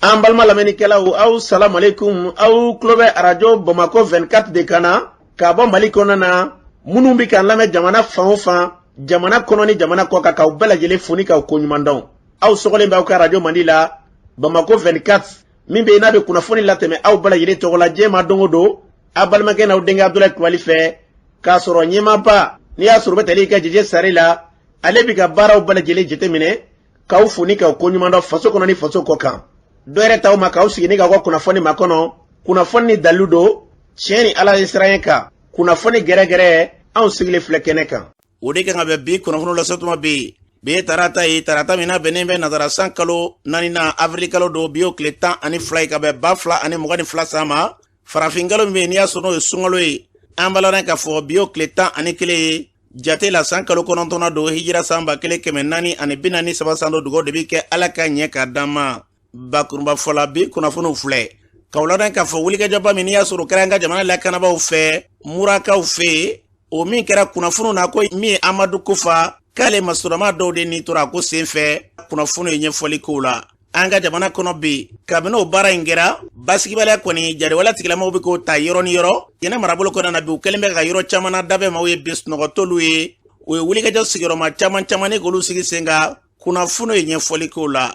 An balima lamɛnnikɛlaw, aw salamalekun. Aw tulo bɛ Arajo Bamakɔ 24 de kan na k'a bɔ Mali kɔnɔ na. Minnu bɛ k'an lamɛn jamana fan o fan, jamana kɔnɔ ni jamana kɔ kan, k'aw bɛɛ lajɛlen fo ni k'aw koɲuman dɔn. Aw sɔgɔlen bɛ aw ka arajo mandi la, Bamakɔ 24, min bɛ yen n'a bɛ kunnafoni latɛmɛ aw bɛɛ lajɛlen tɔgɔ la diɲɛ ma don o don, aw balimakɛ n'aw denkɛ Abudulayi Kulubali fɛ, k'a sɔrɔ ɲɛmaaba n'i y'a sɔrɔ u bɛ tali kɛ Jeje Sare la, ale bɛ ka baaraw bɛɛ lajɛlen jateminɛ, k'aw fo ni k'aw koɲuman dɔn faso kɔnɔ ni faso kɔ kan. Dɔ yɛrɛ t'aw ma k'aw sigi ni k'aw ka kunnafoni makɔnɔ, kunnafoni ni dalilu don, tiɲɛ ni Ala ye siran kan, kunnafoni gɛrɛgɛrɛ, anw sigilen filɛ kɛnɛ kan. O de kan ka bɛn bi kunnafoni lasɔtuma bi. Bi ye tarata ye, tarata min n'a bɛnnen bɛ nazara san kalo naaninan, avril kalo don. Bi y'o tile 12 ye ka bɛn 2022 san ma. Farafin kalo min bɛ yen n'i y'a sɔrɔ n'o ye sunkalo ye, an b'a ladɔn k'a fɔ bi y'o tile 11 ye jate la, san kalo kɔnɔntɔnna don, hijira san 1443 san don. Dugawu de bɛ kɛ Ala ka ɲɛ k'a d'an ma. Bakurunba fɔ la, bi kunnafoniw filɛ k'aw ladɔn k'a fɔ wulikajɔba min n'i y'a sɔrɔ o kɛra an ka jamana lakanabaaw fɛ Murakaw fɛ yen, o min kɛra kunnafoniw na ko min ye Amadu Kufa k'ale masurama dɔw de ni tora a ko senfɛ. Kunnafoniw ye ɲɛfɔli k'o la. An ka jamana kɔnɔ bi, kabini o baara in kɛra, basigibaliya kɔni jariwale tigilamaw bɛ k'o ta yɔrɔ ni yɔrɔ Jɛnɛ marabolo kɔnɔna na. Bi u kɛlen bɛ ka yɔrɔ caman na dabɛ maaw ye bi sunɔgɔ t'olu ye. U ye wulikajɔ sigiyɔrɔma caman caman ni k'olu sigi sen kan. Kunnafoniw ye ɲɛfɔli k'o la.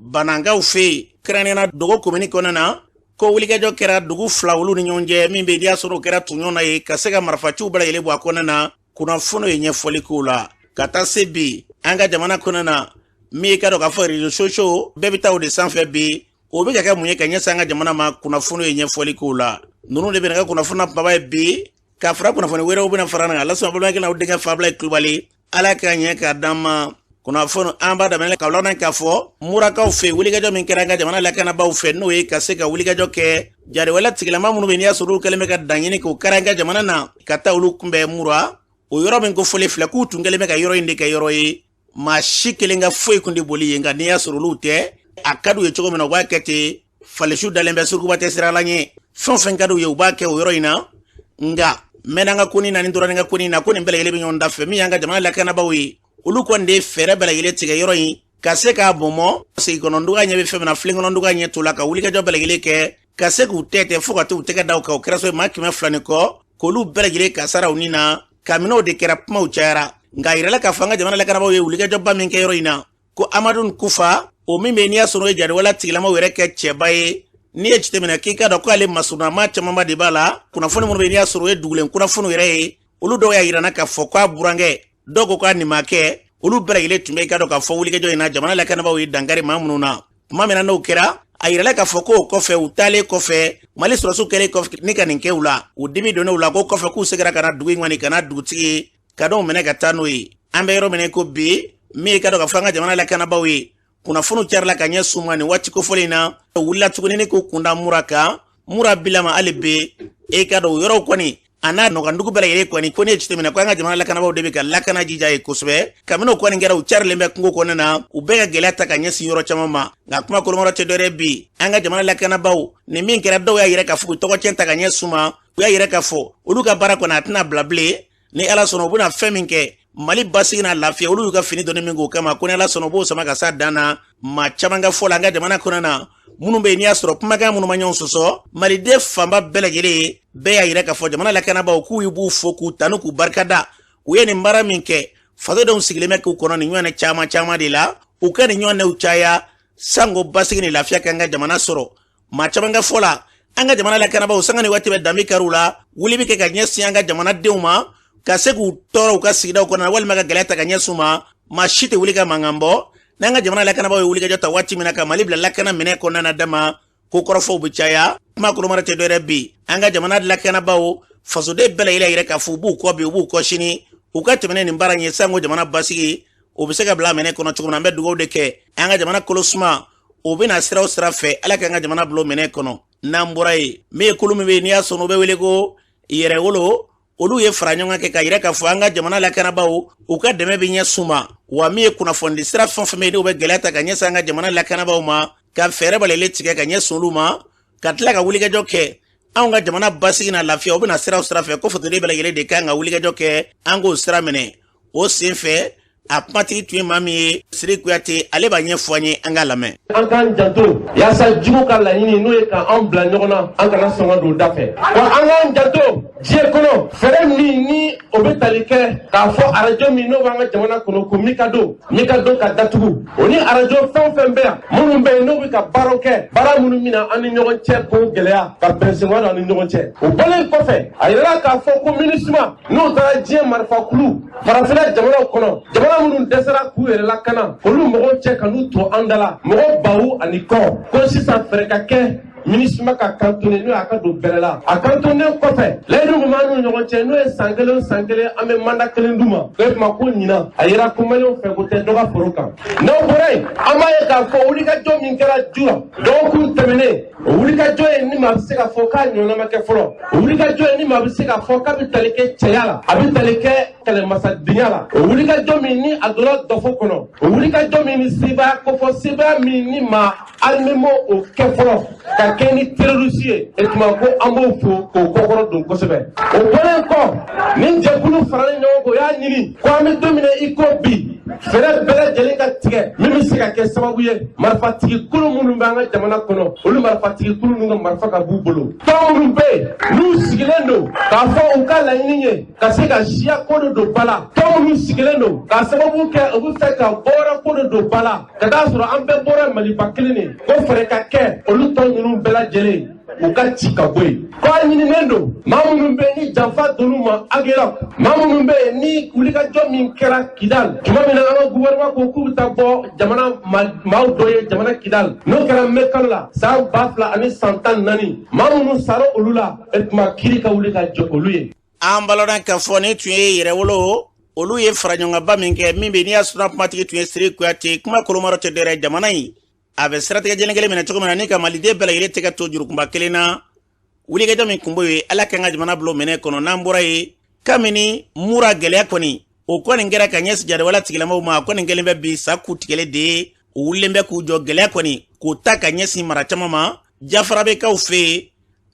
Banankaw fɛ yen, kɛrɛnkɛrɛnnenya Dogo komini kɔnɔna na, ko wulikajɔ kɛra dugu fila olu ni ɲɔgɔn cɛ, min bɛ n'i y'a sɔrɔ o kɛra tɔɲɔn na ye, ka se ka marifaciw bɛɛ lajɛlen bɔ a kɔnɔna na. Kunnafoniw ye ɲɛfɔli k'o la. Ka taa se bi, an ka jamana kɔnɔna na, min ye ka dɔn k'a fɔ réseaux sociaux bɛɛ bɛ taa o de sanfɛ bi, o bɛ ka kɛ mun ye ka ɲɛsin an ka jamana ma? Kunnafoniw ye ɲɛfɔli k'o la. Ninnu de bɛ ka kunnafoni kumaba ye bi, ka fara kunnafoni wɛrɛw bɛna fara kan. Lasɔrɔ balimakɛ n'aw denkɛ Fabila Kulubali. Ala ka ɲɛ k'a d'an ma. Kunnafoni an b'a daminɛ k'aw ladɔn k'a fɔ Murakaw fɛ, wulikajɔ min kɛra an ka jamana lakanabaaw fɛ, n'o ye ka se ka wulikajɔ kɛ jariwale tigilama minnu bɛ n'i y'a sɔrɔ olu kɛlen bɛ ka danɲini k'o kɛra an ka jamana na, ka taa olu kunbɛn Mura. O yɔrɔ min ko fɔlen filɛ, k'u tun kɛlen bɛ ka yɔrɔ in de kɛ yɔrɔ ye, maa si kelen ka foyi kun tɛ boli yen. Nka n'i y'a sɔrɔ olu tɛ, a ka d'u ye cogo min na, u b'a kɛ ten. Falisiw dalen bɛ, surukuba tɛ sira la ɲɛ, fɛn o fɛn ka d'u ye, u b'a kɛ o yɔrɔ in na. Nka mɛnna an ka ko na ni dɔrɔn ka ko na ko nin bɛɛ lajɛlen bɛ ɲɔgɔn da fɛ. Min y'an ka jamana lakanabaaw ye, olu kɔni de ye fɛɛrɛ bɛɛ lajɛlen tigɛ yɔrɔ in ka se k'a bɔnbɔn. Segi kɔnɔ nduga ɲɛ bɛ fɛn min na, filen kɔnɔ nduga ɲɛ t'o la, ka wulikajɔ bɛɛ lajɛlen kɛ ka se k'u tɛtɛ fo ka t'u tɛgɛ da u kan. O kɛra so maa 200 ni kɔ, k'olu bɛɛ lajɛlen kasara u ni na. Kabini o de kɛra, kumaw cayara. Nka a yirala k'a fɔ an ka jamana lakanabaaw ye wulikajɔba min kɛ yɔrɔ in na, ko Amadu Kufa, o min bɛ n'i y'a sɔrɔ o ye jariwale tigilamaw yɛrɛ kɛ cɛba ye, n'i ye jateminɛ k'i k'a dɔn k'ale masurunama camanba de b'a la. Kunnafoni minnu bɛ n'i y'a sɔrɔ o ye dugulen kunnafoniw yɛrɛ ye, olu dɔw y'a yirana k'a fɔ k'a burankɛ, dɔw ko k'a nimakɛ, olu bɛɛ lajɛlen tun bɛ i k'a dɔn k'a fɔ wulikajɔ in na, jamana lakanabaaw ye dankari maa minnu na. Tuma min na n'o kɛra, a yirala k'a fɔ k'o kɔfɛ, u taalen kɔfɛ, Mali sɔrɔdasiw kɛlen kɔfɛ ni ka nin kɛ u la, u dimi donnen u la, ko kɔfɛ k'u seginna ka na dugu in kɔni, ka na dugutigi ka dɔw minɛ ka taa n'o ye. An bɛ yɔrɔ min ko bi, min ye ka dɔn k'a fɔ an ka jamana lakanabaaw ye, kunnafoniw carila ka ɲɛsin u ma nin waati kofɔlen in na. U wulila tuguni ni k'u kunda Mura kan. Mura bilama hali bi, e ka dɔn o yɔrɔw kɔni a n'a nɔgɔndugu bɛɛ lajɛlen kɔni, ko ne ye jateminɛ ko an ka jamana lakanabaaw de bɛ ka lakana jija ye kosɛbɛ. Kabini o kɔni kɛra, u carilen bɛ kungo kɔnɔna na, u bɛɛ ka gɛlɛya ta ka ɲɛsin yɔrɔ caman ma. Nka kuma kolomayɔrɔ tɛ dɔwɛrɛ bi, an ka jamana lakanabaaw nin min kɛra, dɔw y'a yira k'a fɔ k'u tɔgɔcɛn ta ka ɲɛsin u ma. U y'a yira k'a fɔ olu ka baara kɔni a tɛna bila bilen. Ni Ala sɔnna, u bɛna fɛn min kɛ Mali basigi n'a lafiya, olu y'u ka fini donni min k'o kama, ko ni Ala sɔnna, u b'o sama ka s'a dan na. Maa caman ka fɔ la, an ka jamana kɔnɔna na, minnu bɛ yen n'i y'a sɔrɔ kumakan minnu ma ɲɔgɔn sɔsɔ, maliden fanba bɛɛ lajɛlen bɛɛ y'a yira k'a fɔ jamana lakanabaaw k'u b'u fo, k'u tanu, k'u barikada. U ye nin baara min kɛ, fasodenw sigilen bɛ k'u kɔnɔ nin ɲɔgɔnna caman caman de la. U ka nin ɲɔgɔnnaw caya sango basigi ni lafiya k'an ka jamana sɔrɔ. Maa caman ka fɔ la, an ka jamana lakanabaaw sanga ni waati bɛ danbe kariw la, wuli bɛ kɛ ka ɲɛsin an ka jamanadenw ma, ka se k'u tɔɔrɔ u ka sigidaw kɔnɔ, walima ka gɛlɛya ta ka ɲɛsin u ma. Maa si tɛ wuli ka mankan bɔ. N'an ka jamana lakanabaaw ye wulikajɔ ta waati min na ka Mali bila lakana minɛ kɔnɔna na, dama ko kɔrɔfɔw bɛ caya. Kuma kolomara tɛ dɔwɛrɛ bi, an ka jamana lakanabaaw, fasoden bɛɛ lajɛlen yɛrɛ k'a fɔ u b'u kɔ bi, u b'u kɔ sini, u ka tɛmɛ nin baara in ye sango jamana basigi o bɛ se ka bila minɛ kɔnɔ cogo min na. An bɛ dugawu de kɛ an ka jamana kolo suma, o bɛna sira o sira fɛ, Ala k'an ka jamana bila minɛ kɔnɔ. N'an bɔra yen, min ye kulu min bɛ yen n'i y'a sɔrɔ u bɛ wele ko Yɛrɛwolo, olu ye fara ɲɔgɔn kɛ ka yira k'a fɔ an ka jamana lakanabaaw, u ka dɛmɛ bɛ ɲɛsin u ma. Wa min ye kunnafonidi sira fɛn o fɛn bɛ yen n'u bɛ gɛlɛya ta ka ɲɛsin an ka jamana lakanabaaw ma, ka fɛɛrɛ balalen tigɛ ka ɲɛsin olu ma, ka tila ka wulikajɔ kɛ anw ka jamana basigi n'a lafiya, o bɛna sira o sira fɛ, ko fasoden bɛɛ lajɛlen de kan ka wulikajɔ kɛ an k'o sira minɛ. O sen fɛ, A kumatigi tun ye maa min ye, Siri Kuyate, ale b'a ɲɛfɔ an ye, an k'a lamɛn. An k'an janto yaasa jugu ka laɲini, n'o ye ka anw bila ɲɔgɔn na, an kana sɔn ka don da fɛ wa. An k'an janto diɲɛ kɔnɔ, fɛɛrɛ min ni o bɛ tali kɛ k'a fɔ arajo min n'o b'an ka jamana kɔnɔ ko Mikado, Mikado ka datugu, o ni arajo fɛn o fɛn bɛ yan, minnu bɛ yen n'u bɛ ka baaraw kɛ, baara minnu bɛna an ni ɲɔgɔn cɛ ko gɛlɛya ka bɛnsenwa don an ni ɲɔgɔn cɛ. O bɔlen kɔfɛ, a yirala k'a fɔ ko MINUSMA, n'o taara diɲɛ marifakulu farafinna jamanaw kɔnɔ, jamana minnu dɛsɛra k'u yɛrɛ lakana, olu mɔgɔw cɛ ka n'u to an da la, mɔgɔ baw ani kɔ, ko sisan fɛɛrɛ ka kɛ MINUSMA ka cantonné, n'o y'a ka don bɛrɛ la. A cantonné kɔfɛ, layidu min b'an n'u ɲɔgɔn cɛ, n'o ye san kelen o san kelen an bɛ mandat kelen d'u ma, o ye tuma ko ɲinan a yira ko maliyɛnw fɛ ko tɛ dɔ ka foro kan. N'o bɔra yen, an b'a ye k'a fɔ wulikajɔ min kɛra Jura dɔgɔkun tɛmɛnen, o wulikajɔ ye ni maa bɛ se k'a fɔ k'a ɲɔgɔnna ma kɛ fɔlɔ. O wulikajɔ ye ni maa bɛ se k'a fɔ k'a bɛ tali kɛ cɛya la, a bɛ tali kɛ kɛlɛmasadenya la. O wulikajɔ min ni a donna dɔfo kɔnɔ, o wulikajɔ min ni sebaaya kofɔ, sebaaya min ni maa armée m'o o kɛ fɔlɔ ka kɛ ni terroriste ye, e tuma ko an b'o fo k'o kɔkɔrɔ don kosɛbɛ. O bɔlen kɔ, nin jɛkulu faralen ɲɔgɔn kan, o y'a ɲini ko an bɛ don min na i ko bi, fɛɛrɛ bɛɛ lajɛlen ka tigɛ min bɛ se ka kɛ sababu ye marifatigi kulu minnu bɛ an ka jamana kɔnɔ, olu marifatigi kulu ninnu ka marifa ka b'u bolo. Tɔn minnu bɛ yen n'u sigilen don k'a fɔ u ka laɲini ye ka se ka siya ko de don ba la, tɔn minnu sigilen don k'a sababu kɛ u bɛ fɛ ka bɔyɔrɔ ko de don ba la, ka taa sɔrɔ an bɛɛ bɔra Maliba kelen de, ko fɛɛrɛ ka kɛ olu tɔn ninnu bɛɛ lajɛlen u ka ci ka bɔ yen. Ko a ɲininen don maa minnu bɛ ni janfa donn'u ma Aguelhok, maa minnu bɛ yen ni wulikajɔ min kɛra Kidal tuma min na an ka gouvernement ko k'u bɛ taa bɔ jamana maaw dɔ ye jamana Kidal, n'o kɛra mai kalo la san 2014, maa minnu sara olu la, e tuma kiiri ka wuli ka jɔ olu ye. An balɔnna k'a fɔ nin tun ye Yɛrɛwolo, olu ye faraɲɔgɔnba min kɛ min bɛ n'i y'a sɔrɔ kumatigi tun ye Siri Kuyate. Kuma kolomayɔrɔ tɛ dɔwɛrɛ, jamana in a bɛ siratigɛ jɛlen kelen minɛ cogo min na ni ka maliden bɛɛ lajɛlen tɛgɛ to jurukunba kelen na, wulikajɔ min kun b'o ye. Ala k'an ka jamana bila minɛ kɔnɔ. N'an bɔra yen, kabini Mura gɛlɛya kɔni, o kɔni kɛra ka ɲɛsin jatigɛwale tigilamaw ma, a kɔni kɛlen bɛ bi sa ku tigɛlen de ye. U wulilen bɛ k'u jɔ, gɛlɛya kɔni k'o ta ka ɲɛsin mara caman ma Jafarabekaw fɛ yen.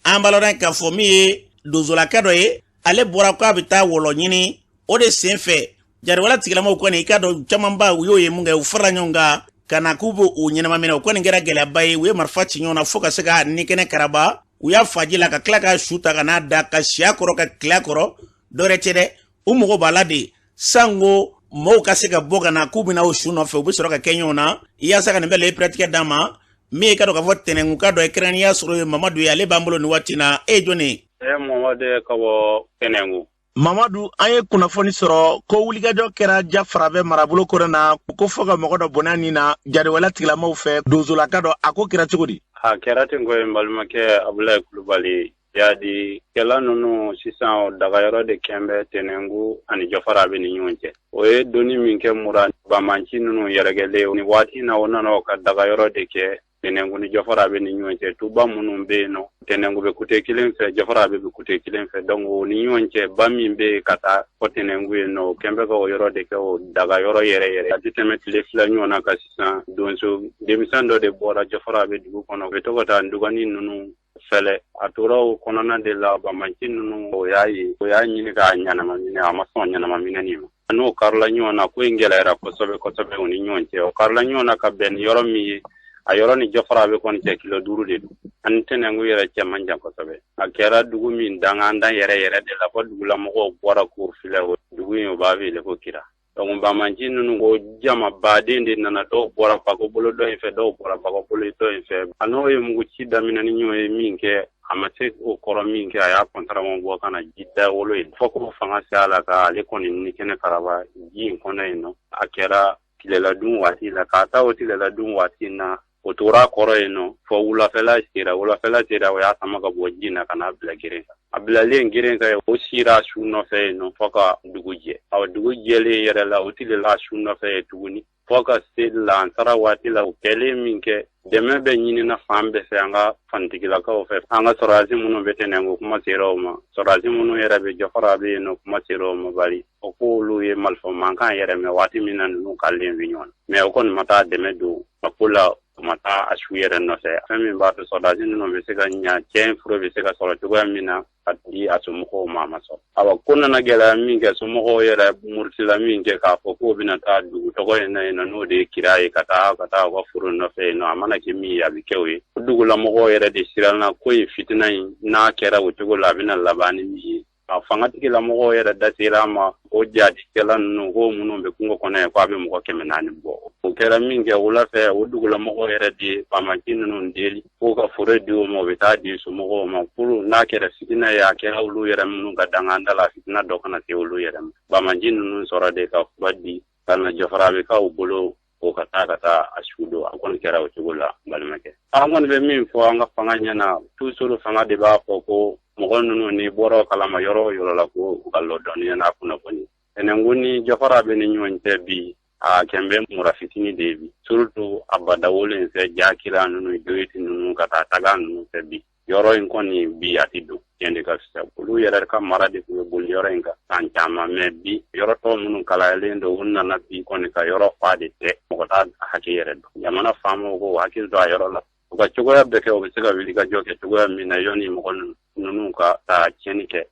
An b'a lɔn k'a fɔ min ye donsolaka dɔ ye, ale bɔra k'a bɛ taa wɔlɔ ɲini. O de sen fɛ jatigɛwale tigilamaw kɔni, i k'a dɔn camanba u y'o ye mun kɛ, u farala ɲɔgɔn kan ka na k'u b'o ɲɛnama minɛ. O kɔni kɛra gɛlɛyaba ye, u ye marifa ci ɲɔgɔn na fo ka se ka ni kɛnɛ karaba. U y'a faji la ka tila ka su ta ka n'a da ka si a kɔrɔ ka tile a kɔrɔ. Dɔwɛrɛ tɛ dɛ, u mago b'a la de sanko mɔgɔw ka se ka bɔ ka na k'u bɛna o su nɔfɛ, u bɛ sɔrɔ ka kɛ ɲɔgɔn na yaasa ka nin bɛɛ lajɛlen pɛrɛtigɛ d'a ma. Min ye ka dɔn k'a fɔ tɛnɛnkunka dɔ ye, kɛrɛnkɛrɛnnenya sɔrɔ ye Mamadu ye, ale b'an bolo nin waati na. E ye jɔn ye? E ye Mamadu ye ka bɔ Tɛnɛnku. Mamadu, an ye kunnafoni sɔrɔ ko wulikajɔ kɛra Jafarabɛ marabolo kɔnɔ na, ko fo ka mɔgɔ dɔ bɔnɛ nin na jatigɛwale tigilamaw fɛ, donsolaka dɔ. A ko kɛra cogo di? A kɛra ten ko ye, n balimakɛ Abulayi Kulubali. Jadi kɛla ninnu sisan dagayɔrɔ de kɛn bɛ Tɛnɛnku ani Jɔfara bɛ ni ɲɔgɔn cɛ. O ye donni min kɛ Mura, banbanci ninnu yɛrɛkɛlen ni waati na, o nana o ka dagayɔrɔ de kɛ Tɛnɛnku ni Jɔfara bɛ ni ɲɔgɔn cɛ. Tuba minnu bɛ yen nɔ, Tɛnɛnku bɛ côté kelen fɛ, Jɔfara bɛ côté kelen fɛ. Donc o ni ɲɔgɔn cɛ, ba min bɛ yen ka taa fɔ Tɛnɛnku yen nɔ, o kɛn bɛ ka o yɔrɔ de kɛ o dagayɔrɔ yɛrɛ yɛrɛ. A tɛ tɛmɛ tile 2 ɲɔgɔn na ka sisan, donso denmisɛn dɔ de bɔra Jɔfara bɛ dugu kɔnɔ, u bɛ to ka taa dugani ninnu fɛlɛ. A tora o kɔnɔna de la, banbanci ninnu o y'a ye, o y'a ɲini k'a ɲɛnama minɛ, a ma sɔn ɲɛnama minɛni ma. N'o karila ɲɔgɔn na, ko in gɛlɛyara kosɛbɛ kosɛbɛ o ni ɲɔgɔn cɛ. O karila ɲɔgɔn na ka bɛn ni yɔrɔ min ye, a yɔrɔ ni Jɔfara bɛ kɔni cɛ kilo 5 de don, ani Tɛnɛnku yɛrɛ cɛ man jan kosɛbɛ. A kɛra dugu min dangan dan yɛrɛ yɛrɛ de la, fo dugulamɔgɔw bɔra k'o filɛ. O dugu in, o b'a wele ko Kira. Donc banbanci ninnu ko jama baden de nana, dɔw bɔra Bako bolo dɔ in fɛ, dɔw bɔra Bako bolo dɔ in fɛ. A n'o ye mugu ci daminɛ ni ɲɔgɔn ye min kɛ, a ma se o kɔrɔ min kɛ, a y'a kɔntarama bɔ ka na ji da wolo ye, fo k'o fanga se a la ka ale kɔni ni kɛnɛ karaba ji in kɔnɔ yen nɔ. A kɛra tileladun waati la, k'a ta o tileladun waati na, o tora a kɔrɔ yen nɔ fɔ wulafɛla sera. Wulafɛla sera, o y'a sama ka bɔ ji na ka n'a bila geren kan. A bilalen geren kan, o sira su nɔfɛ yen nɔ fɔ ka dugu jɛ. Ɔ, dugu jɛlen yɛrɛ la, o tilela su nɔfɛ yen tuguni fɔ ka se lansara waati la. O kɛlen min kɛ, dɛmɛ bɛ ɲinina fan bɛɛ fɛ, an ka fanitigilakaw fɛ, an ka sɔrɔdasi minnu bɛ Tɛnɛnku, kuma sera o ma, sɔrɔdasi minnu yɛrɛ bɛ Jɔfara bɛ yen nɔ, kuma sera o ma, bari o ko olu ye marifa mankan yɛrɛ mɛn waati min na ninnu karilen bɛ ɲɔgɔn na. Mais o kɔni ma taa dɛmɛ don a ko la. U ma taa a su yɛrɛ nɔfɛ. Fɛn min b'a to sɔrɔdasi ninnu bɛ se ka ɲa, cɛ in fura bɛ se ka sɔrɔ cogoya min na ka di a somɔgɔw ma, a ma sɔrɔ. Awa, ko nana gɛlɛya min kɛ, somɔgɔw yɛrɛ murutila min kɛ k'a fɔ k'o bɛna taa dugu tɔgɔ in na yen nɔ, n'o de ye Kira ye, ka taa u ka foro nɔfɛ yen nɔ, a mana kɛ min ye, a bɛ kɛ o ye. O dugulamɔgɔw yɛrɛ de siranna ko in fitina in n'a kɛra o cogo la, a bɛna laban ni min ye. A fanga tigilamɔgɔw yɛrɛ da sera a ma o jadikɛla ninnu ko minnu bɛ kungo kɔnɔ yen, k'a bɛ mɔgɔ 400 bɔ. O kɛra min kɛ, wula fɛ, o dugulamɔgɔw yɛrɛ de banbaanci ninnu deli k'u ka foro di u ma, u bɛ taa di somɔgɔw ma pour n'a kɛra fitina ye, a kɛra olu yɛrɛ minnu ka danganda la, fitina dɔ kana se olu yɛrɛ ma. Banbaanci ninnu sɔrɔ de ka fura di ka na Jɔfɔrɔbɛkaw bolo o ka taa a su don. A kɔni kɛra o cogo la, balimakɛ. An kɔni bɛ min fɔ an ka fanga ɲɛna, toujours fanga de b'a fɔ ko mɔgɔ ninnu ni bɔra kalama yɔrɔ o yɔrɔ la, ko u ka lɔ dɔnniya n'a kunnafoni. Tɛnɛnku ni Jɔfɔrɔbɛ ni ɲɔgɔn cɛ bi, a kɛn bɛ mura fitini de ye bi, surtout a badawolo in fɛ, Jakira ninnu, Joyiti ninnu, ka taa taga ninnu fɛ bi. Yɔrɔ in kɔni bi, a tɛ don tiɲɛ de ka fisa. Olu yɛrɛ ka mara de tun bɛ boli yɔrɔ in kan san caman, mɛ bi, yɔrɔ tɔ minnu kalayalen don, u nana bi kɔni ka yɔrɔ fa de tɛ, mɔgɔ t'a hakɛ yɛrɛ dɔn. Jamana faamaw ko hakili to a yɔrɔ la, u ka cogoya bɛɛ kɛ, u bɛ se ka wuli ka jɔ kɛ cogoya min na, yanni mɔgɔ ninnu ka taa tiɲɛni kɛ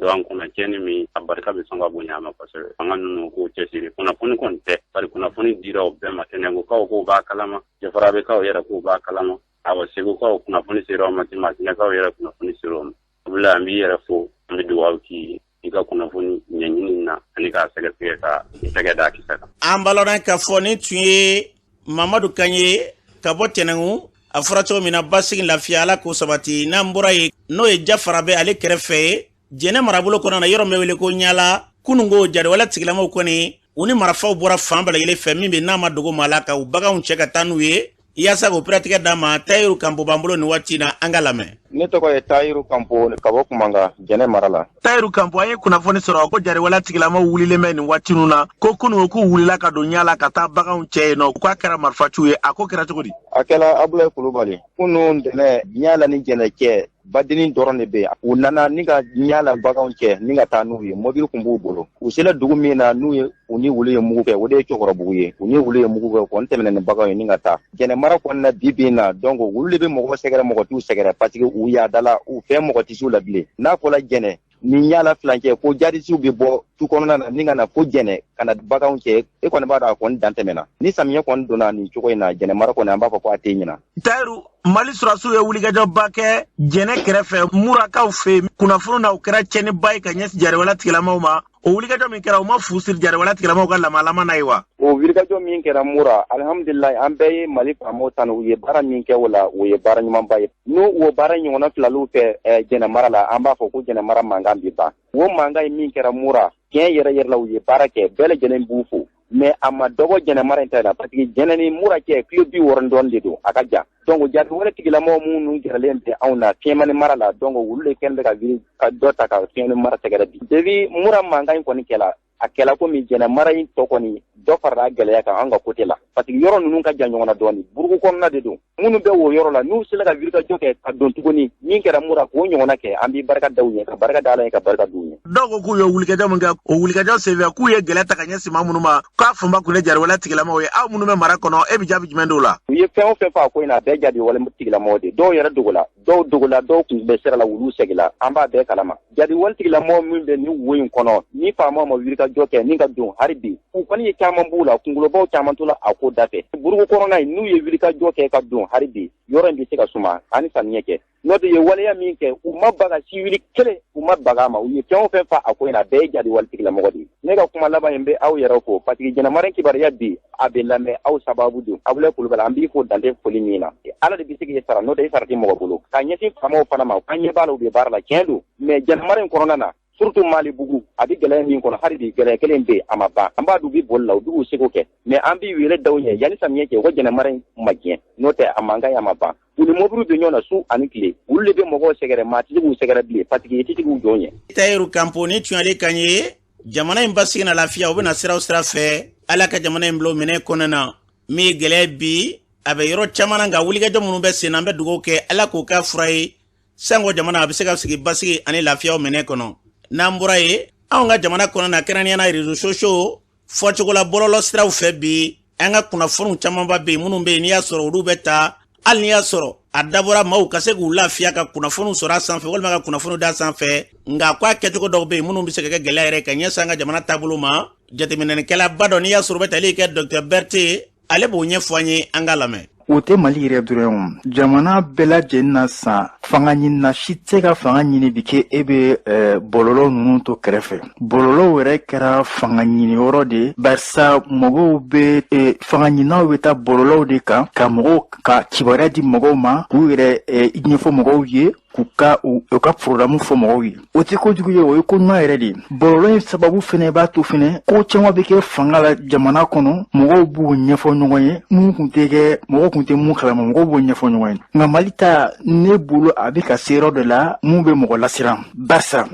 don an kunna, tiɲɛni min a barika bɛ sɔn ka bonya a ma kosɛbɛ. Fanga ninnu k'u cɛsiri. Kunnafoni kɔni tɛ, bari kunnafoni dira o bɛɛ ma. Tɛnɛnkukaw k'u b'a kalama, Jɔfɔrɔbɛkaw yɛrɛ k'u b'a kalama, awa, Segukaw kunnafoni sera o ma, Masinakaw yɛrɛ kunnafoni sera o ma. Abulayi, an b'i yɛrɛ fo, an bɛ dugawu k'i ye i ka kunnafoni ɲɛɲini na ani k'a sɛgɛsɛgɛ ka i tɛgɛ da kisɛ kan. An balɔnna k'a fɔ nin tun ye Mamadu kan ye ka bɔ Tɛnɛnku. A fɔra cogo min na, basigi, lafiya, Ala k'o sabati. N'an bɔra yen, n'o ye Jafarabe ale kɛrɛfɛ ye, Jɛnɛ marabolo kɔnɔ na, yɔrɔ min bɛ wele ko Ɲala, kununko jariwale tigilamaw kɔni, u ni marifaw bɔra fan bɛɛ lajɛlen fɛ, min bɛ n'a ma dogo maa la, ka u baganw cɛ ka taa n'u ye. Yaasa k'o piratigɛ d'a ma, Tayiru Kanpo b'an bolo nin waati na, an ka lamɛn. Ne tɔgɔ ye Tayiru Kanpo ka bɔ Kumanga, Jɛnɛ mara la. Tayiru Kanpo, an ye kunnafoni sɔrɔ ko jariwale tigilamaw wulilen bɛ nin waati ninnu na, ko kunun k'u wulila ka don Ɲala ka taa baganw cɛ yen nɔ, k'a kɛra marifaciw ye. A ko kɛra cogo di? A kɛla, Abulayi Kulubali. Kunun ntɛnɛn, Ɲala ni Jɛnɛ cɛ, badennin dɔrɔn de bɛ yen. U nana ni ka Ɲala baganw cɛ ni ka taa n'u ye. Mobili kun b'u bolo. U sera dugu min na, n'u ye u ni wulu ye mugu kɛ, o de ye Cɛkɔrɔbugu ye. U ni wulu ye mugu kɛ, kɔni tɛmɛna ni baganw ye ni ka taa Jɛnɛ mara kɔni na. Bi bi in na, donc, olu de bɛ mɔgɔ sɛgɛrɛ, mɔgɔ t'u sɛgɛrɛ, parce que u yaadala, u fɛn mɔgɔ tɛ s'u la bilen. N'a fɔla Jɛnɛ ni Ɲala filancɛ ko jadisiw bɛ bɔ tu kɔnɔna na ni ka na fo Jɛnɛ ka na baganw cɛ, e kɔni b'a dɔn a kɔni dan tɛmɛna. Ni samiyɛ kɔni donna nin cogo in na, Jɛnɛ mara kɔni, an b'a fɔ ko a tɛ ɲina. Tayiru, Mali sɔrɔdasiw ye wulikajɔba kɛ Jɛnɛ kɛrɛfɛ, Murakaw fɛ yen. Kunnafoni na, o kɛra tiɲɛniba ye ka ɲɛsin jariwale tigilamaw ma. O wulikajɔ min kɛra, o ma fu siri jariwale tigilamaw ka lamalama na ye wa? O wulikajɔ min kɛra Mura, alihamudulilayi, an bɛɛ ye Mali faamaw tanu. U ye baara min kɛ o la, o ye baara ɲumanba ye. N'o o baara ɲɔgɔnna filaliw fɛ Jɛnɛ mara la, an b'a fɔ ko Jɛnɛ mara mankan bi ban. O mankan ye min kɛra Mura, tiɲɛ yɛrɛ yɛrɛ la, u ye baara kɛ, bɛɛ lajɛlen b'u fo, mais a ma dɔgɔ Jɛnɛ mara in ta la, parce que Jɛnɛ ni Mura cɛ, kilo 60 dɔɔni de don, a ka jan. Donc jaabi wɛrɛ tigilamɔgɔ minnu gɛrɛlen bɛ anw na Fiɲɛmani mara la, donc olu de kɛlen bɛ ka wuli ka dɔ ta ka Fiɲɛmani mara sɛgɛrɛ bi. Depuis Mura mankan in kɔni kɛla, a kɛla komi Jɛnɛ mara in tɔ kɔni dɔ farala gɛlɛya kan an ka côté la, parce que yɔrɔ ninnu ka jan ɲɔgɔn na dɔɔni, buruku kɔnɔna de don. Minnu bɛ o yɔrɔ la, n'u sera ka wulikajɔ kɛ ka don tuguni, min kɛra Mura, k'o ɲɔgɔnna kɛ, an b'i barika da u ɲɛ, ka barika da Ala ye, ka barika d'u ɲɛ. Dɔw ko k'u ye wulikajɔ min kɛ, o wulikajɔ senfɛ, k'u ye gɛlɛya ta ka ɲɛsin maa minnu ma, k'a fanba kun ye jariwale tigilamaw ye. Aw minnu bɛ mara kɔnɔ, e bɛ jaabi jumɛn d'o la? U ye fɛn o fɛn fɔ a ko in na, a bɛɛ jaabi wale tigilamɔgɔ de. Dɔw yɛrɛ dogo la, dɔw dogola, dɔw kun bɛ sira la, wulu segila, an b'a bɛɛ kalama. Jaabi wale tigilamɔgɔ min bɛ nin wo in kɔnɔ, ni faamaw ma wulikajɔ kɛ ni ka don hali bi, u kɔni ye caman b'u la, kunkolobaw caman to la a ko da fɛ. Buruku kɔnɔna in, n'u ye wulikajɔ kɛ ka don hali bi, yɔrɔ in bɛ se ka suma ani samiyɛ kɛ. N'o tɛ, ye waleya min kɛ, u ma baga siwili kelen, u ma baga a ma. U ye fɛn o fɛn fa a ko in na, a bɛɛ ye jaabi wale tigilamɔgɔ de ye. Ne ka kuma laban in bɛ aw yɛrɛ fo, parce que Jɛnɛmara kibaruya bi, a bɛ lamɛn aw sababu don. Abulayi Kulubali, an b'i fo dante foli min na, Ala de bɛ se k'i sara, n'o tɛ i sara tɛ mɔgɔ bolo. Ka ɲɛsin faamaw fana ma, an ɲɛ b'a la, u bɛ baara la, tiɲɛ don, mais Jɛnɛmara in kɔnɔna na, surtout Malibugu, a bɛ gɛlɛya min kɔnɔ hali bi, gɛlɛya kelen bɛ yen, a ma ban. An b'a dun, u bɛ boli la, u b'u seko kɛ, mais an bɛ wele d'aw ɲɛ yanni samiyɛ cɛ, u ka Jɛnɛmara in ma diɲɛ. N'o tɛ, a mankan ye a ma ban. U ni mɔbiliw bɛ ɲɔgɔn na su ani tile, olu de bɛ mɔgɔw sɛgɛrɛ, maa tɛ se k'u sɛgɛrɛ bilen, parce que i tɛ se k'u jɔ ɲɛ. Tayiru Kanpo, ni tun y'ale kan ye. Jamana in basigi na lafiya, u bɛna siraw sira fɛ, Ala ka jamana in bila minɛ kɔnɔna na. Min ye gɛlɛya bi, a bɛ yɔrɔ caman na, nka wulikajɔ minnu bɛ sen na, an bɛ dugawu kɛ, Ala k'o kɛ fura ye, sanko jamana a bɛ se ka sigi basigi ani lafiyaw minɛ kɔnɔ. N'an bɔra yen, anw ka jamana kɔnɔ na, kɛrɛnkɛrɛnnenya la réseaux sociaux, fɔcogo la bɔlɔlɔ siraw fɛ bi. An ka kunnafoniw camanba bɛ yen minnu bɛ yen n'i y'a sɔrɔ olu bɛ ta, hali n'i y'a sɔrɔ a dabɔra maaw ka se k'u lafiya ka kunnafoniw sɔrɔ a sanfɛ walima ka kunnafoniw d'a sanfɛ, nka ko a kɛcogo dɔw bɛ yen minnu bɛ se ka kɛ gɛlɛya yɛrɛ ka ɲɛsin an ka jamana taabolo ma. Jateminɛnikɛlaba dɔ, n'i y'a sɔrɔ o bɛ tali kɛ Dr Berthe, ale b'o ɲɛfɔ an ye, an k'a lamɛn. O tɛ Mali yɛrɛ dɔrɔn, jamana bɛɛ lajɛlen na san, fanga ɲinina si tɛ se ka fanga ɲini bi k'e e bɛ bɔlɔlɔ ninnu to kɛrɛfɛ. Bɔlɔlɔw yɛrɛ kɛra fanga ɲiniyɔrɔ de ye, barisa mɔgɔw bɛ fanga ɲininaw bɛ taa bɔlɔlɔw de kan ka mɔgɔw ka kibaruya di mɔgɔw ma, k'u yɛrɛ ɲɛfɔ mɔgɔw ye, k'u ka u ka programme fɔ mɔgɔw ye. O tɛ kojugu ye, o ye ko ɲuman yɛrɛ de ye. Bɔlɔlɔ in sababu fɛnɛ b'a to fɛnɛ ko caman bɛ kɛ fanga la jamana kɔnɔ, mɔgɔw b'u ɲɛfɔ ɲɔgɔn ye, mun kun tɛ kɛ, mɔgɔw kun tɛ mun kalama, mɔgɔw b'o ɲɛfɔ ɲɔgɔn ye. Nka Mali ta, ne bolo, a bɛ ka se yɔrɔ dɔ la mun bɛ mɔgɔ lasiran, barisa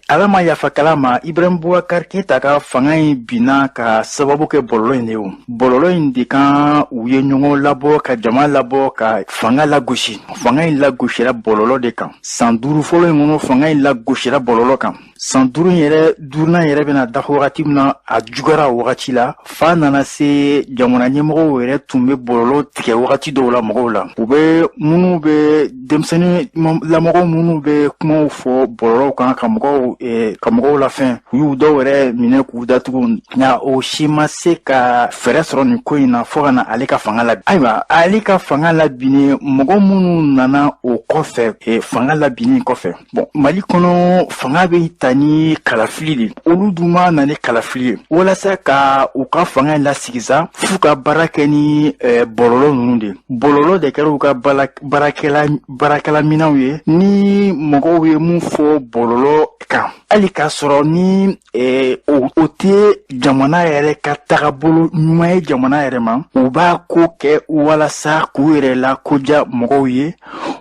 Ala ma yafa kala ma, Ibrahim Boubacar Keita ka fanga in binna ka sababu kɛ bɔlɔlɔ in de ye. O bɔlɔlɔ in de kan u ye ɲɔgɔn labɔ ka jama labɔ ka fanga lagosi. Fanga in lagosira bɔlɔlɔ de kan. San 5 fɔlɔ in kɔnɔ, fanga in lagosira bɔlɔlɔ kan. San 5 yɛrɛ, duurunan yɛrɛ bɛna dafa wagati min na, a juguyara o wagati la, fa nana se jamana ɲɛmɔgɔw yɛrɛ tun bɛ bɔlɔlɔ tigɛ wagati dɔw la mɔgɔw la. U bɛ minnu bɛ denmisɛnnin lamɔgɔ minnu bɛ kumaw fɔ bɔlɔlɔw kan ka mɔgɔw lafɛn, u y'u dɔw yɛrɛ minɛ k'u datugu. Nka o si ma se ka fɛɛrɛ sɔrɔ nin ko in na fo ka na ale ka fanga la. Ayiwa, ale ka fanga labinen, mɔgɔ minnu nana o kɔfɛ, fanga labinen kɔfɛ, bon, Mali kɔnɔ, fanga bɛ ta ni kalafili de. Olu dun ma na ni kalafili ye walasa ka u ka fanga in lasigi sa, f'u ka baara kɛ ni bɔlɔlɔ ninnu de. Bɔlɔlɔ de kɛra u ka baarakɛla minɛnw ye. Ni mɔgɔw ye mun fɔ bɔlɔlɔ kan, hali k'a sɔrɔ ni o tɛ jamana yɛrɛ ka tagabolo ɲuman ye jamana yɛrɛ ma, u b'a ko kɛ walasa k'u yɛrɛ la koja mɔgɔw ye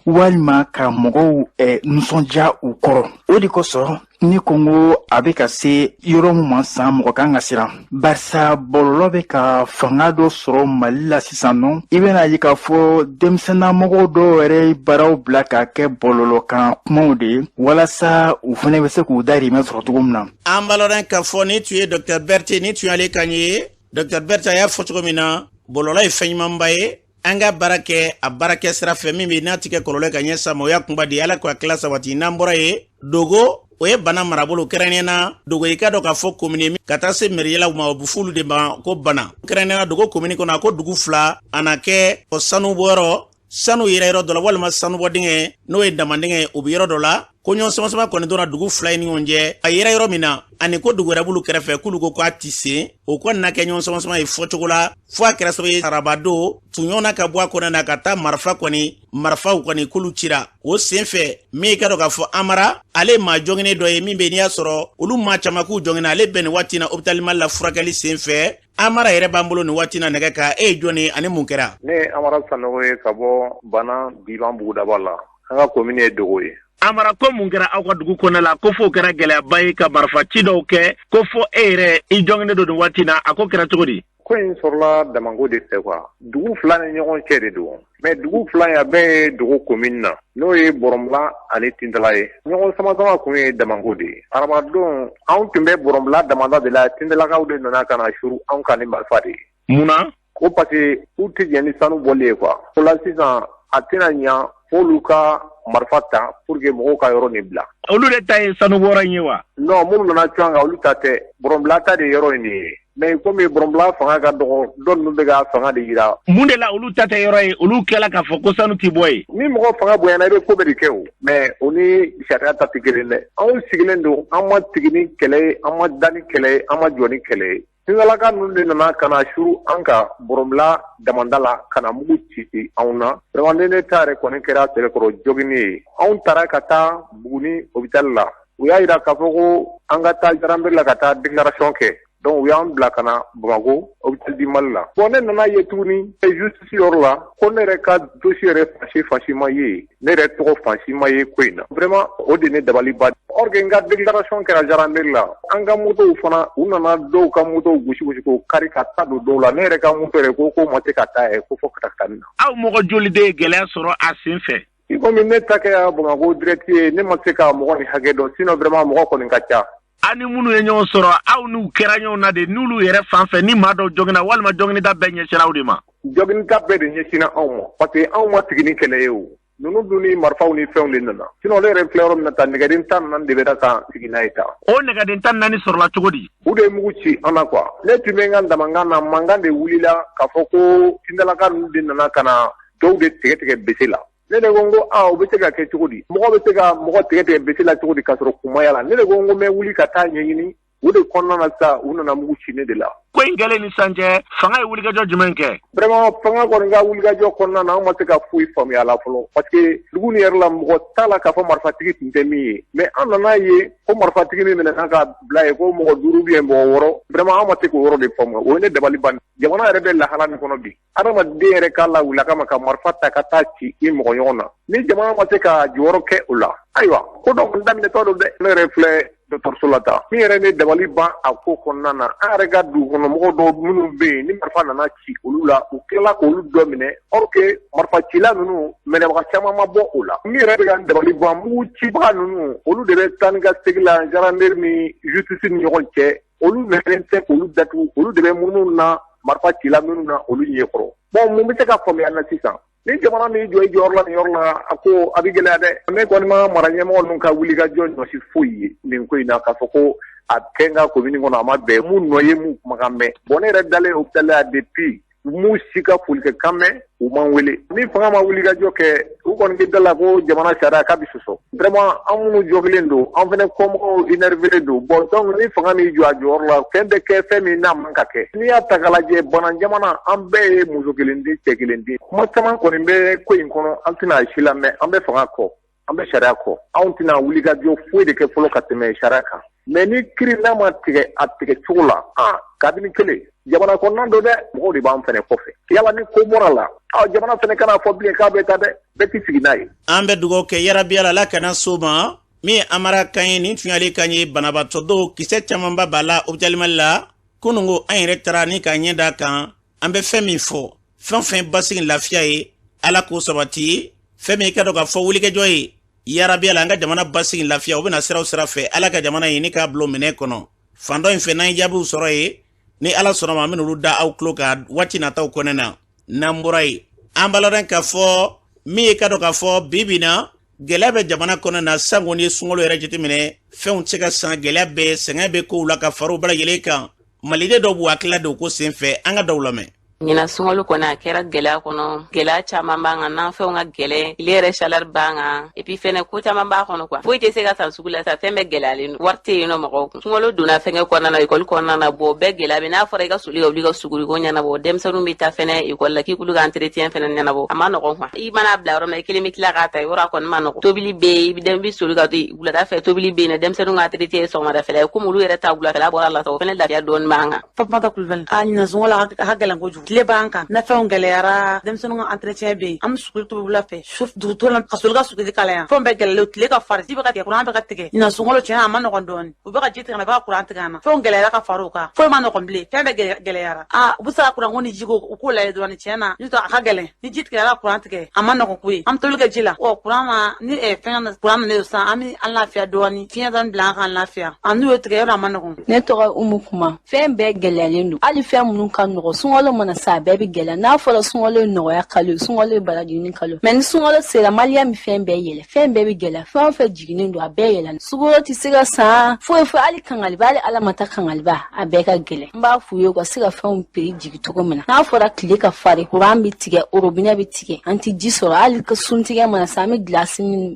walima ka mɔgɔw nisɔndiya u kɔrɔ. O de kosɔn ne ko n ko a bɛ ka se yɔrɔ min ma san, mɔgɔ kan ka siran, barisa bɔlɔlɔ bɛ ka fanga dɔ sɔrɔ Mali la sisan nɔ. I bɛna ye k'a fɔ denmisɛnnamɔgɔw dɔw yɛrɛ ye baaraw bila ka kɛ bɔlɔlɔ kan kumaw de ye, walasa u fana bɛ se k'u dahirimɛ sɔrɔ cogo min na. An b'a lɔn k'a fɔ ni tun ye Dr Berthe, ni tun y'ale kan ye. Dr Berthe, a y'a fɔ cogo min na, bɔlɔlɔ ye fɛn ɲumanba ye, an ka baara kɛ a baarakɛ sira fɛ min bɛ n'a ti kɛ kɔlɔlɔ ka ɲɛ sa ma. O y'a kunba di, Ala k'a tila sabati. N'an bɔra yen, Dogo, o ye Bana marabolo, kɛrɛnkɛrɛnnenya na Dogo, i ka dɔn k'a fɔ komini ka taa se mɛriyɛlaw ma, o bɛ f'olu de ma ko Bana. Kɛrɛnkɛrɛnnenya na Dogo komini kɔnɔ, a ko dugu fila a na kɛ sanu bɔyɔrɔ, sanu yɛrɛ yɔrɔ dɔ la walima sanubɔ dingɛ, n'o ye damandingɛ ye, o bɛ yɔrɔ dɔ la. Ko ɲɔgɔn sama-sama kɔni donna dugu fila in ni ɲɔgɔn cɛ, a yɛrɛ yɔrɔ min na, ani ko dugu wɛrɛ b'olu kɛrɛfɛ, k'olu ko k'a ti sen. O kɔni na kɛ ɲɔgɔn sama-sama ye fɔcogo la, fo a kɛra sababu ye arabado tun na ka bɔ a kɔnɔ na ka taa marifa kɔni, marifaw kɔni k'olu cira o sen fɛ. Min ka dɔn k'a fɔ Amara, ale ye maa jɔnginen dɔ ye min bɛ n'i y'a sɔrɔ olu maa caman k'u jɔngina, ale bɛ nin waati na hôpital Mali la furakɛli sen fɛ. Amara yɛrɛ b'an bolo nin waati na nɛgɛ kan. E ye jɔn ye ani mun kɛra? Ne ye Amara Sanogo ye ka bɔ Bana Biban Bugudaba la. An ka commune ye Dogo ye. Amara, ko mun kɛra aw ka dugu kɔnɔ la ko f'o kɛra gɛlɛyaba ye ka marifa ci dɔw kɛ, ko fɔ e yɛrɛ i jɔnginen don nin waati na? A ko kɛra cogo di? Ko in sɔrɔla damanko de fɛ quoi. Dugu fila ni ɲɔgɔn cɛ de don, mais dugu fila in a bɛɛ ye Dogo commune na, n'o ye Bɔrɔnbila ani Tintala ye. Ɲɔgɔn sama-sama kun ye damanko de ye. Arabadon, anw tun bɛ Bɔrɔnbila damanda de la, Tintalakaw de nana ka na suru anw kan ni marifa de ye. Mun na? Ko parce que u tɛ jɛn ni sanu bɔli ye quoi. O la sisan, a tɛna ɲa f'olu ka marifa ta pour que mɔgɔw ka yɔrɔ nin bila. Olu de ta ye sanubɔyɔrɔ in ye wa? Non, minnu nana cun an kan, olu ta tɛ. Bɔrɔnbila ta de ye yɔrɔ in de ye, mais komi Bɔrɔnbila fanga ka dɔgɔ, dɔ ninnu bɛ ka fanga de yira. Mun de la olu ta tɛ yɔrɔ ye, olu kɛla k'a fɔ ko sanu ti bɔ yen? Ni mɔgɔ fanga bonyana, i bɛ ko bɛɛ de kɛ o, mais o ni sariya ta tɛ kelen dɛ. Anw sigilen don, an ma sigi ni kɛlɛ ye, an ma da ni kɛlɛ ye, an ma jɔ ni kɛlɛ ye. Tintalaka ninnu de nana ka na suru an ka Bɔrɔnbila damanda la ka na mugu ci ci anw na. Vraiment, ne ta yɛrɛ kɔni kɛra sɛbɛkɔrɔ jogini ye. Anw taara ka taa Buguni hôpital la, u y'a yira k'a fɔ ko an ka taa gendarmerie la ka taa déclaration kɛ. Donc u y'an bila ka na Bamakɔ hôpital du Mali la. Bon, ne nana ye tuguni justice yɔrɔ la ko ne yɛrɛ ka dossier yɛrɛ fansi fansi ma ye, ne yɛrɛ tɔgɔ fansi ma ye ko in na. Vraiment, o de ne dabali ban. Or que n ka déclaration kɛra gendarmerie la. An ka motow fana, u nana dɔw ka motow gosi gosi k'o kari ka taa don dɔw la. Ne yɛrɛ ka moto yɛrɛ, ko ma se ka taa yɛ, ko fɔ katakatanin na. Aw mɔgɔ joli de ye gɛlɛya sɔrɔ a sen fɛ? I komi ne ta kɛra Bamakɔ direct ye, ne ma se ka mɔgɔ ni hakɛ dɔn, sinon vraiment mɔgɔ kɔni ka ca. Aw ni minnu ye ɲɔgɔn sɔrɔ, aw n'u kɛra ɲɔgɔn na de, n'olu yɛrɛ fan fɛ ni maa dɔw joginna, walima joginita bɛɛ ɲɛsinna aw de ma? Joginita bɛɛ de ɲɛsinna anw ma, parce que anw ma sigi ni kɛlɛ ye. O ninnu dun ni marifaw ni fɛnw de nana. Sinon ne yɛrɛ filɛ yɔrɔ min na tan, nɛgɛden 14 de bɛ da kan sigi n'a ye tan. O nɛgɛden 14 sɔrɔla cogo di? U de ye mugu ci an na quoi. Ne tun bɛ n ka damankan na, mankan de wulila k'a fɔ ko Tindalaka ninnu de nana ka na dɔw de tigɛ tigɛ bese la. Ne de ko n ko aa, o bɛ se ka kɛ cogo di? Mɔgɔ bɛ se ka mɔgɔ tigɛ tigɛ bese la cogo di k'a sɔrɔ kun ma y'a la? Ne de ko n ko n bɛ wuli ka taa ɲɛɲini. O de kɔnɔna na sisan, u nana mugu ci ne de la. Ko in kɛlen ni sisan cɛ, fanga ye wulikajɔ jumɛn kɛ? Vraiment, fanga kɔni ka wulikajɔ kɔnɔna na, an ma se ka foyi faamuya la fɔlɔ, parce que dugu nin yɛrɛ la, mɔgɔ t'a la k'a fɔ marifatigi tun tɛ min ye. Mais an nana ye ko marifatigi min minɛna ka bila ye, ko mɔgɔ duuru bien mɔgɔ wɔɔrɔ. Vraiment, an ma se k'o yɔrɔ de faamuya. O ye ne dabali ban. Jamana yɛrɛ bɛ lahala min kɔnɔ bi, adamaden yɛrɛ k'a lawuli a kama ka marifa ta ka taa ci i mɔgɔ ɲɔgɔn na, ni jamana ma se ka jɔyɔrɔ kɛ o la, ayiwa, ko dɔ kɔni daminɛtɔ don dɛ. Ne yɛrɛ filɛ dɔgɔtɔrɔso la tan. Min yɛrɛ ne dabali ban a ko kɔnɔna na, an yɛrɛ ka dugu kɔnɔ mɔgɔ dɔw minnu bɛ yen, ni marifa nana ci olu la, u tilala k'olu dɔ minɛ, or que marifa cila ninnu minɛbaga caman ma bɔ o la. Min yɛrɛ bɛ ka dabali ban, mugu cibaga ninnu, olu de bɛ taa ni ka segin la gendarmerie ni justice ni ɲɔgɔn cɛ. Olu minɛlen tɛ k'olu datugu, olu de bɛ munumunu na marifa cila minnu na olu ɲɛkɔrɔ. Bon, mun bɛ se ka faamuya na sisan? Ni jamana m'i jɔ i jɔyɔrɔ la nin yɔrɔ la, a ko a bɛ gɛlɛya dɛ. Ne kɔni ma mara ɲɛmɔgɔ ninnu ka wuli ka jɔ ɲɔsi foyi ye nin ko in na, k'a fɔ ko a kɛ n ka komini kɔnɔ, a ma bɛn. M'u nɔ ye, m'u kumakan mɛn. Bon, ne yɛrɛ dalen hôpital la depuis, m'u si ka folikɛ kan mɛn, u m'an wele. Ni fanga ma wuli ka jɔ kɛ, u kɔni bɛ da la ko jamana sariya k'a bɛ sɔsɔ. Vraiment, an minnu jogilen don, an fana kɔmɔgɔw énervé don. Bon, donc ni fanga m'i jɔ a jɔyɔrɔ la, fɛn bɛ kɛ fɛn min n'a man ka kɛ. N'i y'a ta k'a lajɛ, bana jamana, an bɛɛ ye muso kelen den, cɛ kelen den. Kuma caman kɔni bɛ ko in kɔnɔ, an tɛna a si lamɛn. An bɛ fanga kɔ, an bɛ sariya kɔ. Anw tɛna wuli ka jɔ foyi de kɛ fɔlɔ ka tɛmɛ sariya kan. Mais ni kiri n'a ma tigɛ a tigɛ cogo la, ah, kabini kelen jamana kɔnɔna don dɛ, mɔgɔw de b'an fɛnɛ kɔfɛ. Yala ni ko bɔra la, aw jamana fɛnɛ kana fɔ bilen k'a bɛ taa dɛ, bɛɛ t'i sigi n'a ye. An bɛ dugawu kɛ yarabi Ala, Ala kana s'o ma. Min ye Amara kan ye, nin tun y'ale kan ye. Banabaatɔ dɔw kisɛ camanba b'a la hôpital Mali la. Kununko an yɛrɛ taara ni ka ɲɛ da kan. An bɛ fɛn min fɔ, fɛn fɛn basigi lafiya ye, Ala k'o sabati. Fɛn min i ka dɔn k'a fɔ wulikajɔ ye yarabi Ala, an ka jamana basigi lafiya, o bɛna siraw sira fɛ, Ala ka jamana ɲini k'a bila minɛ kɔnɔ. Fan dɔ in fɛ, n'an ye jaabiw sɔrɔ ye, ni Ala sɔnna ma, an bɛna olu da aw tulo kan waati nataw kɔnɔna na. N'an bɔra yen, an b'a ladɔn k'a fɔ min ye ka dɔn k'a fɔ bi bi na gɛlɛya bɛ jamana kɔnɔ na. Sango n'i ye sunkalo yɛrɛ jateminɛ, fɛnw tɛ se ka san, gɛlɛya bɛ, sɛgɛn bɛ kow la ka fara o bɛɛ lajɛlen kan. Maliden dɔw b'u hakilila don ko sen fɛ, an ka dɔw lamɛn. Ɲinan sunkalo kɔni, a kɛra gɛlɛya kɔnɔ. Gɛlɛya caman b'an kan, nafɛnw ka gɛlɛn, tile yɛrɛ chaleur b'an kan, et puis fɛnɛ ko caman b'a kɔnɔ quoi. Foyi tɛ se ka san sugu la sa, fɛn bɛɛ gɛlɛyalen don, wari tɛ yen nɔ mɔgɔw kun. Sunkalo donna fɛnkɛ kɔnɔna na, ekɔli kɔnɔna na, bɔn, bɛɛ gɛlɛya bɛ. N'a fɔra i ka soli ka wuli ka suguriko ɲɛnabɔ, denmisɛnninw bɛ taa fɛnɛ ekɔli la, k'i k'olu ka entretien fɛnɛ ɲɛnabɔ, a ma nɔgɔn quoi. I mana bila yɔrɔ min na, i kelen bɛ tila k'a ta yɔrɔ, a kɔni ma nɔgɔn. Tobili bɛ yen, i bɛ den bɛ soli ka to wulada fɛ, tobili bɛ yen nɔ, denmisɛnninw ka entretien ye sɔgɔmadafɛla ye. Komi olu yɛrɛ ta wulafɛla bɔra la sa, o fɛnɛ lafiya dɔɔni b'an kan. Fatumata Kulubali. A ɲinan sunkalo a ka gɛlɛn kojugu, tile b'an kan, nafɛnw gɛlɛyara, denmisɛnninw ka entretien bɛ yen, an bɛ suguri tobi wula fɛ, su duguto la ka soli ka suguri kalaya, fɛnw bɛɛ gɛlɛyalen, tile ka farin, ji bɛ ka tigɛ, kuran bɛ ka tigɛ. Ɲinan sunkalo tiɲɛna, a ma nɔgɔn dɔɔni. U bɛ ka ji tigɛ an na, u bɛ ka kuran tigɛ an na, fɛnw gɛlɛyara ka fara o kan, foyi ma nɔgɔn bilen, fɛn bɛɛ gɛlɛyara. A u bɛ se ka kuranko ni jiko u k'o lajɛ dɔɔni. Tiɲɛ na, n'o tɛ a ka gɛlɛn. Ni ji tigɛra, kuran tigɛ, a ma nɔgɔn koyi. An bɛ tobili kɛ ji la. Ɔ kuran ma ni fɛn kuran nalen don sisan, an bɛ an lafiya dɔɔni, fiɲɛ dɔɔni bila an k'an lafiya. A n'u y'o tigɛ yɔrɔ, a ma nɔgɔn. Ne tɔgɔ Umu Kuma. Fɛn bɛɛ gɛlɛyalen don, hali fɛn minnu ka nɔgɔ. Sunkalo mana se, a bɛɛ bɛ gɛlɛya. N'a fɔra sunkalo ye nɔgɔya kalo ye, sunkalo ye baraji kalo, mais ni sunkalo sera, maliyɛn bɛ fɛn bɛɛ yɛlɛ, fɛn bɛɛ bɛ gɛlɛya. Fɛn o fɛn jiginnen don, a bɛɛ yɛlɛ. Sukaro tɛ se ka san, foyi foyi, hali kangaliba, hali Ala ma ta kangaliba, a bɛɛ ka gɛlɛn. N b'a f'u ye u ka se ka fɛnw prix jigi cogo min na. N'a fɔra tile ka farin, kuran bɛ tigɛ, robinet bɛ tigɛ, an tɛ ji sɔrɔ. Hali suntigɛ mana se, an bɛ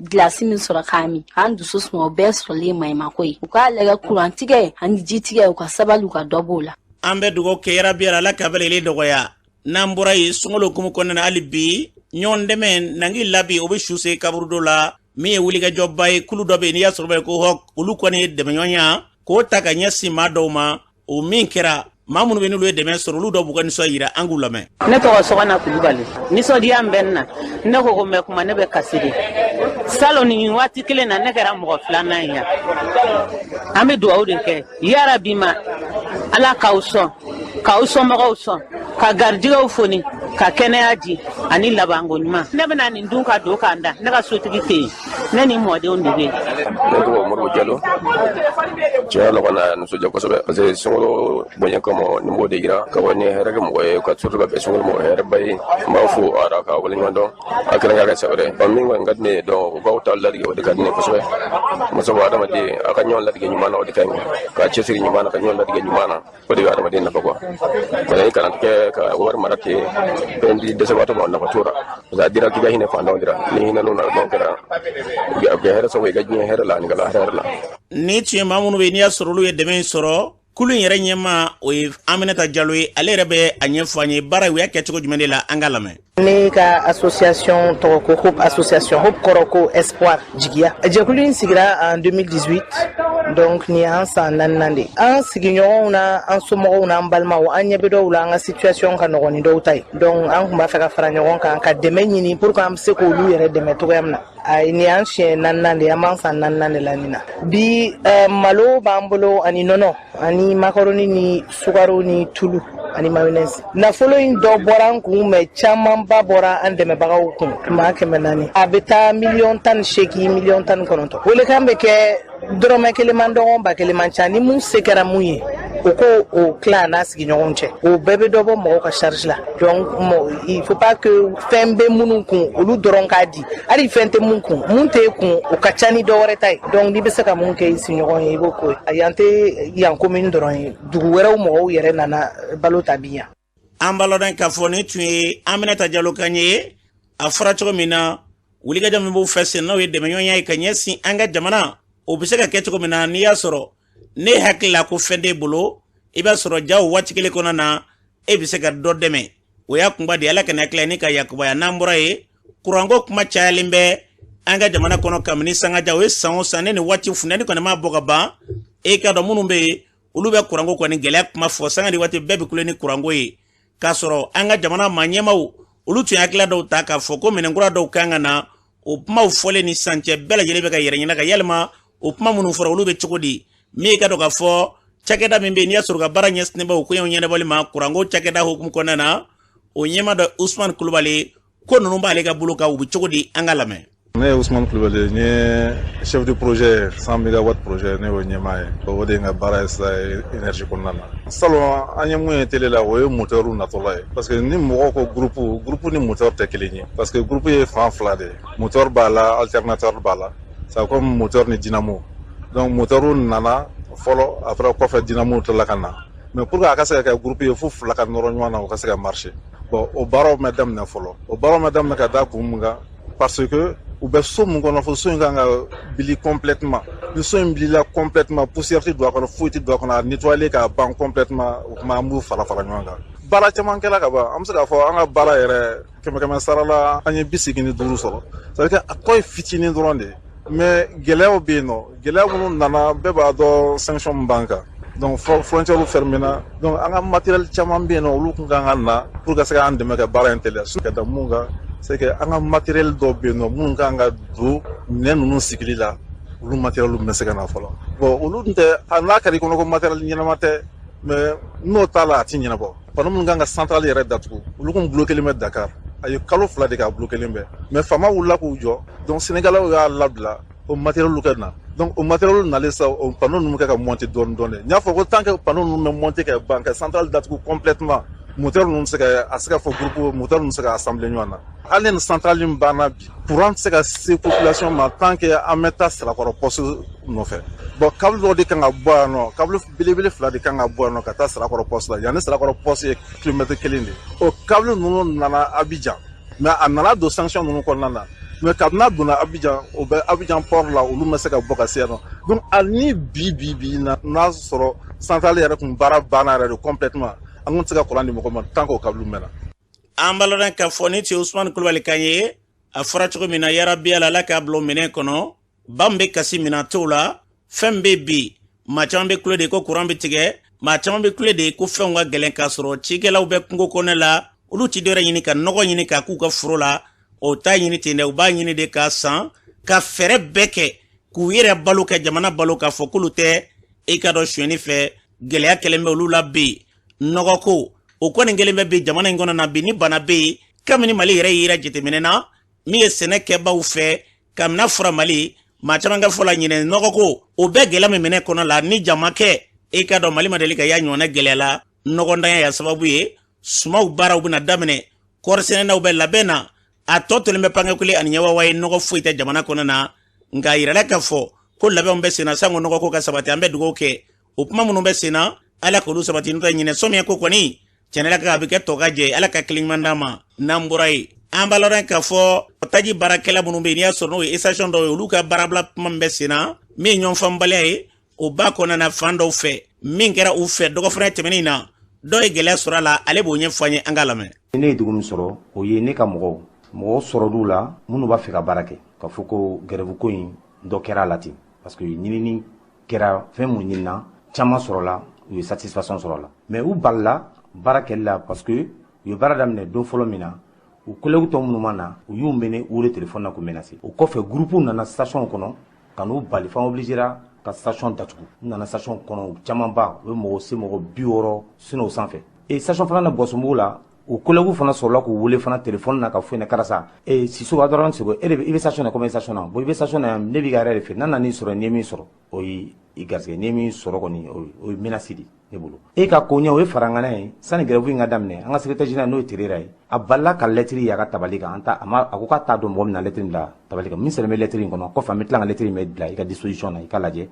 gilasi min sɔrɔ k'a min k'an dusu suma, o bɛɛ sɔrɔlen ye maɲumako ye. U k'a lajɛ kuran tigɛ ani ji tigɛ, u ka sabali, u ka dɔ b'o la. An bɛ dugawu kɛ yarabi Ala ka bɛɛ lajɛlen dɔgɔya. N'an bɔra yen, sunkalo hukumu kɔnɔna na, hali bi ɲɔgɔn dɛmɛ nangi labi, o bɛ su se kaburudo la. Min ye wulikajɔba ye, kulu dɔ bɛ yen n'i y'a sɔrɔ bɛ ko hɔk, olu kɔni ye dɛmɛɲɔgɔnya k'o ta ka ɲɛsin maa dɔw ma. O min kɛra, maa minnu bɛ n'olu ye dɛmɛ sɔrɔ, olu dɔw b'u ka nisɔn yira, an k'u lamɛn. Ne tɔgɔ Sɔgɔna Kulubali. Nisɔndiya min bɛ n na, ne ko ko n bɛ kuma, ne bɛ kasi de. Salon nin waati kelen na, ne kɛra mɔgɔ filanan ye yan. An bɛ dugawu de kɛ yarabi ma, Ala k'aw sɔn, k'aw sɔnmɔgɔw sɔn, ka garijɛgɛw foni. Ka kɛnɛya di ani labanko ɲuman. Ne bɛna nin dun ka don k'an da. Ne ka sotigi tɛ yen, ne ni mɔdenw de bɛ yen. Ne tɔgɔ Moribo Jalo. Tiɲɛ la kɔni, a nisɔndiya kosɛbɛ, parce que sunkalo bonya kama, nin b'o de yira ka fɔ ni hɛrɛ kɛ mɔgɔ ye, ka surtout ka bɛn sunkalo mɔgɔ hɛrɛba ye. N b'a fo a ra ka waleɲuman dɔn a kɛra k'a kɛ sɛbɛrɛ ɔ min kɔni ka di ne ye dɔn, u k'aw ta ladigɛ, o de ka di ne ye kosɛbɛ. Muso adamaden a ka ɲɔgɔn ladigɛ ɲuman na, o de ka ɲi. Ka cɛsiri ɲuman na, ka ɲɔgɔn ladigɛ ɲuman na, o de bɛ adamaden nafa quoi. Wala i kana kɛ ka wari mara ten, fɛn di dɛsɛbaatɔ ma, nafa t'o la, parce que a dira k'i ka hinɛ fantanw dira. Ni hinɛ n'o na dɔn kɛra, a bɛ kɛ hɛrɛ sababu ye i ka diɲɛ hɛrɛ la ani ka lahara hɛrɛ la. Ni tun ye maa minnu bɛ yen, n'i y'a sɔrɔ olu ye dɛmɛ in sɔrɔ, kulu in yɛrɛ ɲɛmaa, o ye Aminata Jalo ye. Ale yɛrɛ bɛ a ɲɛfɔ an ye baara u y'a kɛ cogo jumɛn de la. An ka lamɛn. Ne ka association tɔgɔ ko Hope Association. Hope kɔrɔ ko espoir, jigiya. Jɛkulu in sigira en 2018, donc nin y'an san naaninan de. An sigiɲɔgɔnw na, an somɔgɔw n'an balimaw, an ɲɛ bɛ dɔw la, an ka situation ka nɔgɔn ni dɔw ta ye. Donc an tun b'a fɛ ka fara ɲɔgɔn kan ka dɛmɛ ɲini pour que an bɛ se k'olu yɛrɛ dɛmɛ cogoya min na. Ayi, nin y'an siɲɛ naaninan de ye, an b'an san naaninan de la nin na bi. Malo b'an bolo, ani nɔnɔ, ani macaroni, ni sukaro, ni tulu, ani mayonnaise. Nafolo in dɔ bɔra an kun, mais camanba bɔra an dɛmɛbagaw kun. Maa 400, a bɛ taa miliyɔn 18, miliyɔn 19. Welekan bɛ kɛ, dɔrɔmɛ kelen man dɔgɔn, 1000 man ca. Ni mun se kɛra mun ye, o ko o tila a n'a sigiɲɔgɔnw cɛ, o bɛɛ bɛ dɔ bɔ mɔgɔw ka charge la. Donc il faut pas que fɛn bɛ minnu kun, olu dɔrɔn k'a di. Hali fɛn tɛ mun kun, mun t'e kun, o ka ca ni dɔ wɛrɛ ta ye. Donc n'i bɛ se ka mun kɛ i sigiɲɔgɔn ye, i b'o k'o ye. Yan tɛ yan commune dɔrɔn ye, dugu wɛrɛw mɔgɔw yɛrɛ nana balo ta bi yan. An b'a lɔn k'a fɔ nin tun ye Aminata Jalo kan ye. A fɔra cogo min na, wulikajɔ min b'u fɛ sen, n'o ye dɛmɛɲɔgɔnya ye ka ɲɛsin an ka jamana, o bɛ se ka kɛ cogo min na, n'i y'a sɔrɔ ne hakili la ko fɛn t'e bolo, i b'a sɔrɔ ja o waati kelen kɔnɔna na, e bɛ se ka dɔ dɛmɛ. O y'a kunba de ye. Ala kana tila ni ka yakubaya. N'an bɔra yen, kuranko kuma cayalen bɛ an ka jamana kɔnɔ kabini sangaja. O ye san o san ne ni waati funteni kɔni ma bɔ ka ban. E ka dɔn minnu bɛ yen, olu bɛ kuranko kɔni gɛlɛya kuma fɔ sanga ni waati bɛɛ, bɛ kule ni kuranko ye, k'a sɔrɔ an ka jamana maa ɲɛmaw, olu tun ye hakilila dɔw ta k'a fɔ ko minɛnkura dɔw kan ka na. O kumaw fɔlen ni sisan cɛ, bɛɛ lajɛlen bɛ ka yɛrɛ ɲɛna ka yalima o kuma minnu fɔra, olu bɛ cogo di? Min ka dɔn k'a fɔ cakɛda min bɛ yen, n'i y'a sɔrɔ ka baara ɲɛsinnen bɛ o koɲɛw ɲɛnabɔli ma kuranko cakɛda hukumu kɔnɔna na, o ɲɛmaa dɔ Usumani Kulubali, ko ninnu b'ale ka bolo kan, u bɛ cogo di? An ka lamɛn. Ne ye Ousmane Kulubali, n ye chef de projet 100 mégawatt projet, ne y'o ɲɛmaa ye. O de ye n ka baara ye sisan énergie kɔnɔna na. Salon, an ye mun ye télé la, o ye moteur natɔla ye, parce que ni mɔgɔw ko groupe, groupe ni moteur tɛ kelen ye, parce que groupe ye fan fila de ye: moteur b'a la, alternateur b'a la. C'est comme moteur ni dynamo. Donc moteur nana fɔlɔ, après kɔfɛ dynamo tilala ka na. Mais pour que a ka se ka kɛ groupe ye, fo fila ka nɔrɔ ɲɔgɔn na, o ka se ka marcher. Bon, o baaraw ma daminɛ fɔlɔ. O baaraw ma daminɛ ka da kun mun kan? Parce que u bɛ so mun kɔnɔ, fo so in kan ka bili complètement. Ni so in bilila complètement, poussière tɛ don a kɔnɔ, foyi tɛ don a kɔnɔ, a nettoyer k'a ban complètement, o tuma an b'u fara fara ɲɔgɔn kan. Baara caman kɛra ka ban. An bɛ se k'a fɔ an ka baara yɛrɛ, kɛmɛ kɛmɛ sara la, an ye 85 sɔrɔ. C'est à dire que a tɔ ye fitinin dɔrɔn de ye. Mais gɛlɛyaw bɛ yen nɔ, gɛlɛya minnu nana, bɛɛ b'a dɔn sanction min b'an kan. Donc frontière fermé na. Donc an ka matériel caman bɛ yen nɔ, olu kun kan ka na pour ka se k'an dɛmɛ ka baara in teliya. Ka da mun kan? C'est que an ka matériel dɔw bɛ yen nɔ minnu kan ka don minɛn ninnu sigili la, olu matériel bɛ se ka na fɔlɔ. Bon, olu dun tɛ, hali n'a kɛra i kɔnɔ ko matériel ɲɛnama tɛ, mais n'o t'a la, a ti ɲɛnabɔ. Panneau minnu kan ka centrale yɛrɛ datugu, olu kun bloqué bɛ Dakar, a ye kalo 2 de k'a bloqué bɛ. Mais faama wulila k'u jɔ, donc Sénégalais y'a labila o matériel ka na. Donc o matériel nalen sa, o panneau ninnu kɛ ka monter dɔɔni dɔɔni. N y'a fɔ ko tant que panneau ninnu bɛ monter ka ban, ka centrale datugu complètement, moteur ninnu tɛ se ka a se ka fɔ groupe moteur ninnu tɛ se ka assembler ɲɔgɔn na. Hali ni centrale in banna bi, courant tɛ se ka se population ma tant que an bɛ taa Sirakɔrɔ poste nɔfɛ. Bon, câble dɔw de kan ka bɔ yan nɔ, câble belebele fila de kan ka bɔ yan nɔ ka taa Sirakɔrɔ poste la. Yanni Sirakɔrɔ poste ye kilomètre kelen de ye. O câble ninnu nana Abidjan, mais a nana don sanction ninnu kɔnɔna na. Mais kabini a donna Abidjan, o bɛ Abidjan port la, olu ma se ka bɔ ka se yan nɔ. Donc hali ni bi bi bi na, n'a sɔrɔ centrale yɛrɛ kun baara banna yɛrɛ de complètement, an kun tɛ se ka courant di mɔgɔ ma tant que o câble mɛnna. An b'a lɔn k'a fɔ ni tun ye Usumani Kulubali kan ye. A fɔra cogo min na, yarabi Ala, Ala k'a bila o minɛn kɔnɔ. Ba min bɛ kasi minɛn t'o la. Fɛn bɛ bi, maa caman bɛ kule de ko kuran bɛ tigɛ, maa caman bɛ kule de ko fɛnw ka gɛlɛn, k'a sɔrɔ cikɛlaw bɛ kungo kɔnɔ la, olu ti dɔwɛrɛ ɲini ka nɔgɔ ɲini k'a k'u ka foro la. O t'a ɲini ten dɛ, u b'a ɲini de k'a san ka fɛɛrɛ bɛɛ kɛ k'u yɛrɛ balo, ka jamana balo, k'a fɔ k'olu tɛ e ka dɔn sonyɛni fɛ. Gɛlɛya kɛlen bɛ olu la bi, nɔgɔko O kɔni kɛlen bɛ bi jamana in kɔnɔ na bi ni bana bɛ yen. Kabini Mali yɛrɛ yera jateminɛ na, min ye sɛnɛ kɛbaw fɛ, kabini a fɔra Mali, maa caman ka fɔ la, ɲinɛ nɔgɔko o bɛɛ gɛlɛya min minɛ kɔnɔ la ni jama kɛ, e k'a dɔn Mali ma deli ka y'a ɲɔgɔnna gɛlɛya la. Nɔgɔntanya y'a sababu ye. Sumaw baaraw bɛna daminɛ, kɔɔrisɛnɛnaw bɛ labɛn na, a tɔ tolen bɛ pankekule ani ɲɛwawa ye. Nɔgɔ foyi tɛ jamana kɔnɔ na, nka a yirala k'a fɔ ko labɛnw bɛ senna sanko nɔgɔko ka sabati. An bɛ dugawu kɛ, o kuma minnu bɛ senna, Ala k'olu sabati. N'o tɛ, ɲinɛ sɔmiya ko kɔni tiɲɛ la, a bɛ kɛ tɔ ka jɛ. Ala ka kelen ɲuman d'an ma. N'an bɔra yen, an b'a lɔn k'a fɔ taji baarakɛla minnu bɛ yen, n'i y'a sɔrɔ n'o ye station dɔw ye, olu ka baarabila kuma min bɛ senna, min ye ɲɔgɔnfaamubaliya ye o ba kɔnɔna na fan dɔw fɛ, min kɛra u fɛ dɔgɔfɛrɛ tɛmɛnen na, dɔw ye gɛlɛya sɔrɔ a la, ale b'o ɲɛfɔ an ye, an k'a lamɛn. Ne ye degun min sɔrɔ, o ye ne ka mɔgɔw mɔgɔw sɔrɔd'u la minnu b'a fɛ ka baara kɛ, ka fɔ ko grève ko in dɔ kɛra a la ten, parce que ɲinini kɛra, fɛn mun ɲinina caman sɔrɔla, u ye satisfaction sɔrɔ a la, mais u balila baara kɛli la, parce que u ye baara daminɛ don fɔlɔ min na, u collègue tɔ minnu ma na, u y'u mene wele téléphone na k'u menacer. O kɔfɛ, groupe nana station kɔnɔ ka n'u bali f'an obligera ka station datugu. U nana station kɔnɔ camanba, u ye mɔgɔ se mɔgɔ 60 sin'o sanfɛ. E station fana na Bɔsɔnbugu la, o collègue fana sɔrɔla k'u wele fana téléphone na ka fɔ ɲɛna: karisa e Siso a dɔrɔn sego, e de i bɛ station na, comme station na, bon, i bɛ station na, ne b'i ka yɛrɛ de fɛ, n'a nan'i sɔrɔ, n'i ye min sɔrɔ, o ye i garisɛgɛ, n'i ye min sɔrɔ kɔni, o ye menace de ne bolo. E ka ko ɲɛ, o ye farangana ye. Sani grève in ka daminɛ, an ka secrétaire général, n'o ye Terera ye, a balila ka lettre ye a ka tabali kan. An ta a ma, a ko k'a t'a dɔn mɔgɔ min na lettre bila tabali kan, min sɛbɛn bɛ lettre in kɔnɔ. Kɔfɛ, an bɛ tila ka lettre in bɛ bila i ka disposition na, i ka lajɛ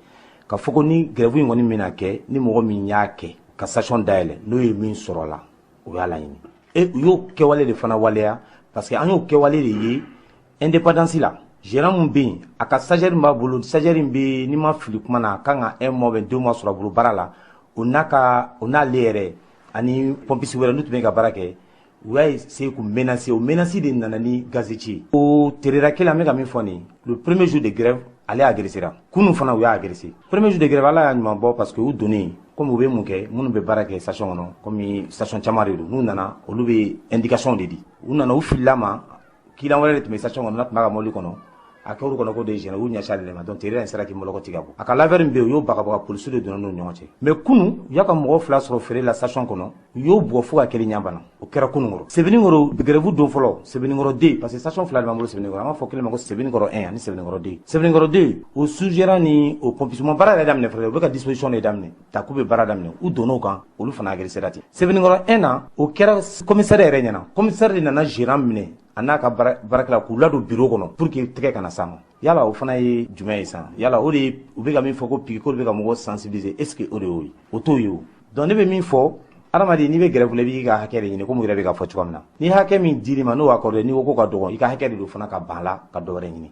ka fɔ ko ni grève in kɔni bɛna kɛ, ni mɔgɔ min y'a kɛ ka station dayɛlɛ, n'o ye min sɔrɔ a la, o y'a laɲini. E u y'o kɛwale de fana waleya, parce que an y'o kɛwale de ye indépendance la. Gérant mun bɛ yen, a ka stagiaire b'a bolo, stagiaire in bɛ, n'i ma fili kuma na, a kan ka un mois 2 mois sɔrɔ a bolo baara la. O n'a ka o n'ale yɛrɛ ani pompiste wɛrɛ n'u tun bɛ ka baara kɛ, u y'a essayer k'u menacer. O menace de nana ni gaz ci ye. O Terera kelen, an bɛ ka min fɔ nin, le premier jour de grève, ale agressera. Kunun fana, u y'a agressé. Premier jour de grève, Ala y'a ɲuman bɔ, parce que u donnen, comme u bɛ mun kɛ, minnu bɛ baara kɛ station kɔnɔ, comme station caman de don, n'u nana, olu bɛ indication de di. U nana, u filila ma, client wɛrɛ de tun bɛ station kɔnɔ, n'a tun b'a ka mobili kɔnɔ, a kɛr'u kɔnɔ ko de gêné, u ɲɛsin ale ma. Donc Terera in sera k'i mɔlɔkɔ tigɛ ka bɔ a ka laveur min bɛ yen, u y'o bagabaga, polisiw de donna n'u ɲɔgɔn cɛ. Mais kunun, u y'a ka mɔgɔ fila sɔrɔ feere la station kɔnɔ, u y'o bugɔ fo ka kelen ɲɛ bana. O kɛra kunun kɔrɔ Sebeninkɔrɔ, grève don fɔlɔ, Sebeninkɔrɔ 2, parce que station fila de b'an bolo Sebeninkɔrɔ, an b'a fɔ kelen ma ko Sebeninkɔrɔ 1 ani Sebeninkɔrɔ 2. Sebeninkɔrɔ 2, o sous-gérant ni o pompiste ma baara yɛrɛ daminɛ fɔlɔ, u bɛ ka disposition de daminɛ ta k'u bɛ baara daminɛ, u donn'o kan, olu fana agressera ten. Sebeninkɔrɔ 1 na, o kɛra commissaire yɛrɛ ɲɛna. Commissaire de nana gérant minɛ a n'a ka baarakɛla k'u ladon bureau kɔnɔ pour que tɛgɛ kana s'a ma. Yala o fana ye jumɛn ye sisan? Yala o de ye u bɛ ka min fɔ ko piquet, k'olu bɛ ka mɔgɔw sensibiliser, est ce que o de y'o ye? O t'o ye. O donc ne bɛ min fɔ, adamaden, n'i bɛ grève la, i b'i ka hakɛ de ɲini, komi u yɛrɛ bɛ ka fɔ cogoya min na. Ni hakɛ min dir'i ma, n'o accordé, n'i ko ko ka dɔgɔ, i ka hakɛ de don fana ka ban la ka dɔ wɛrɛ ɲini.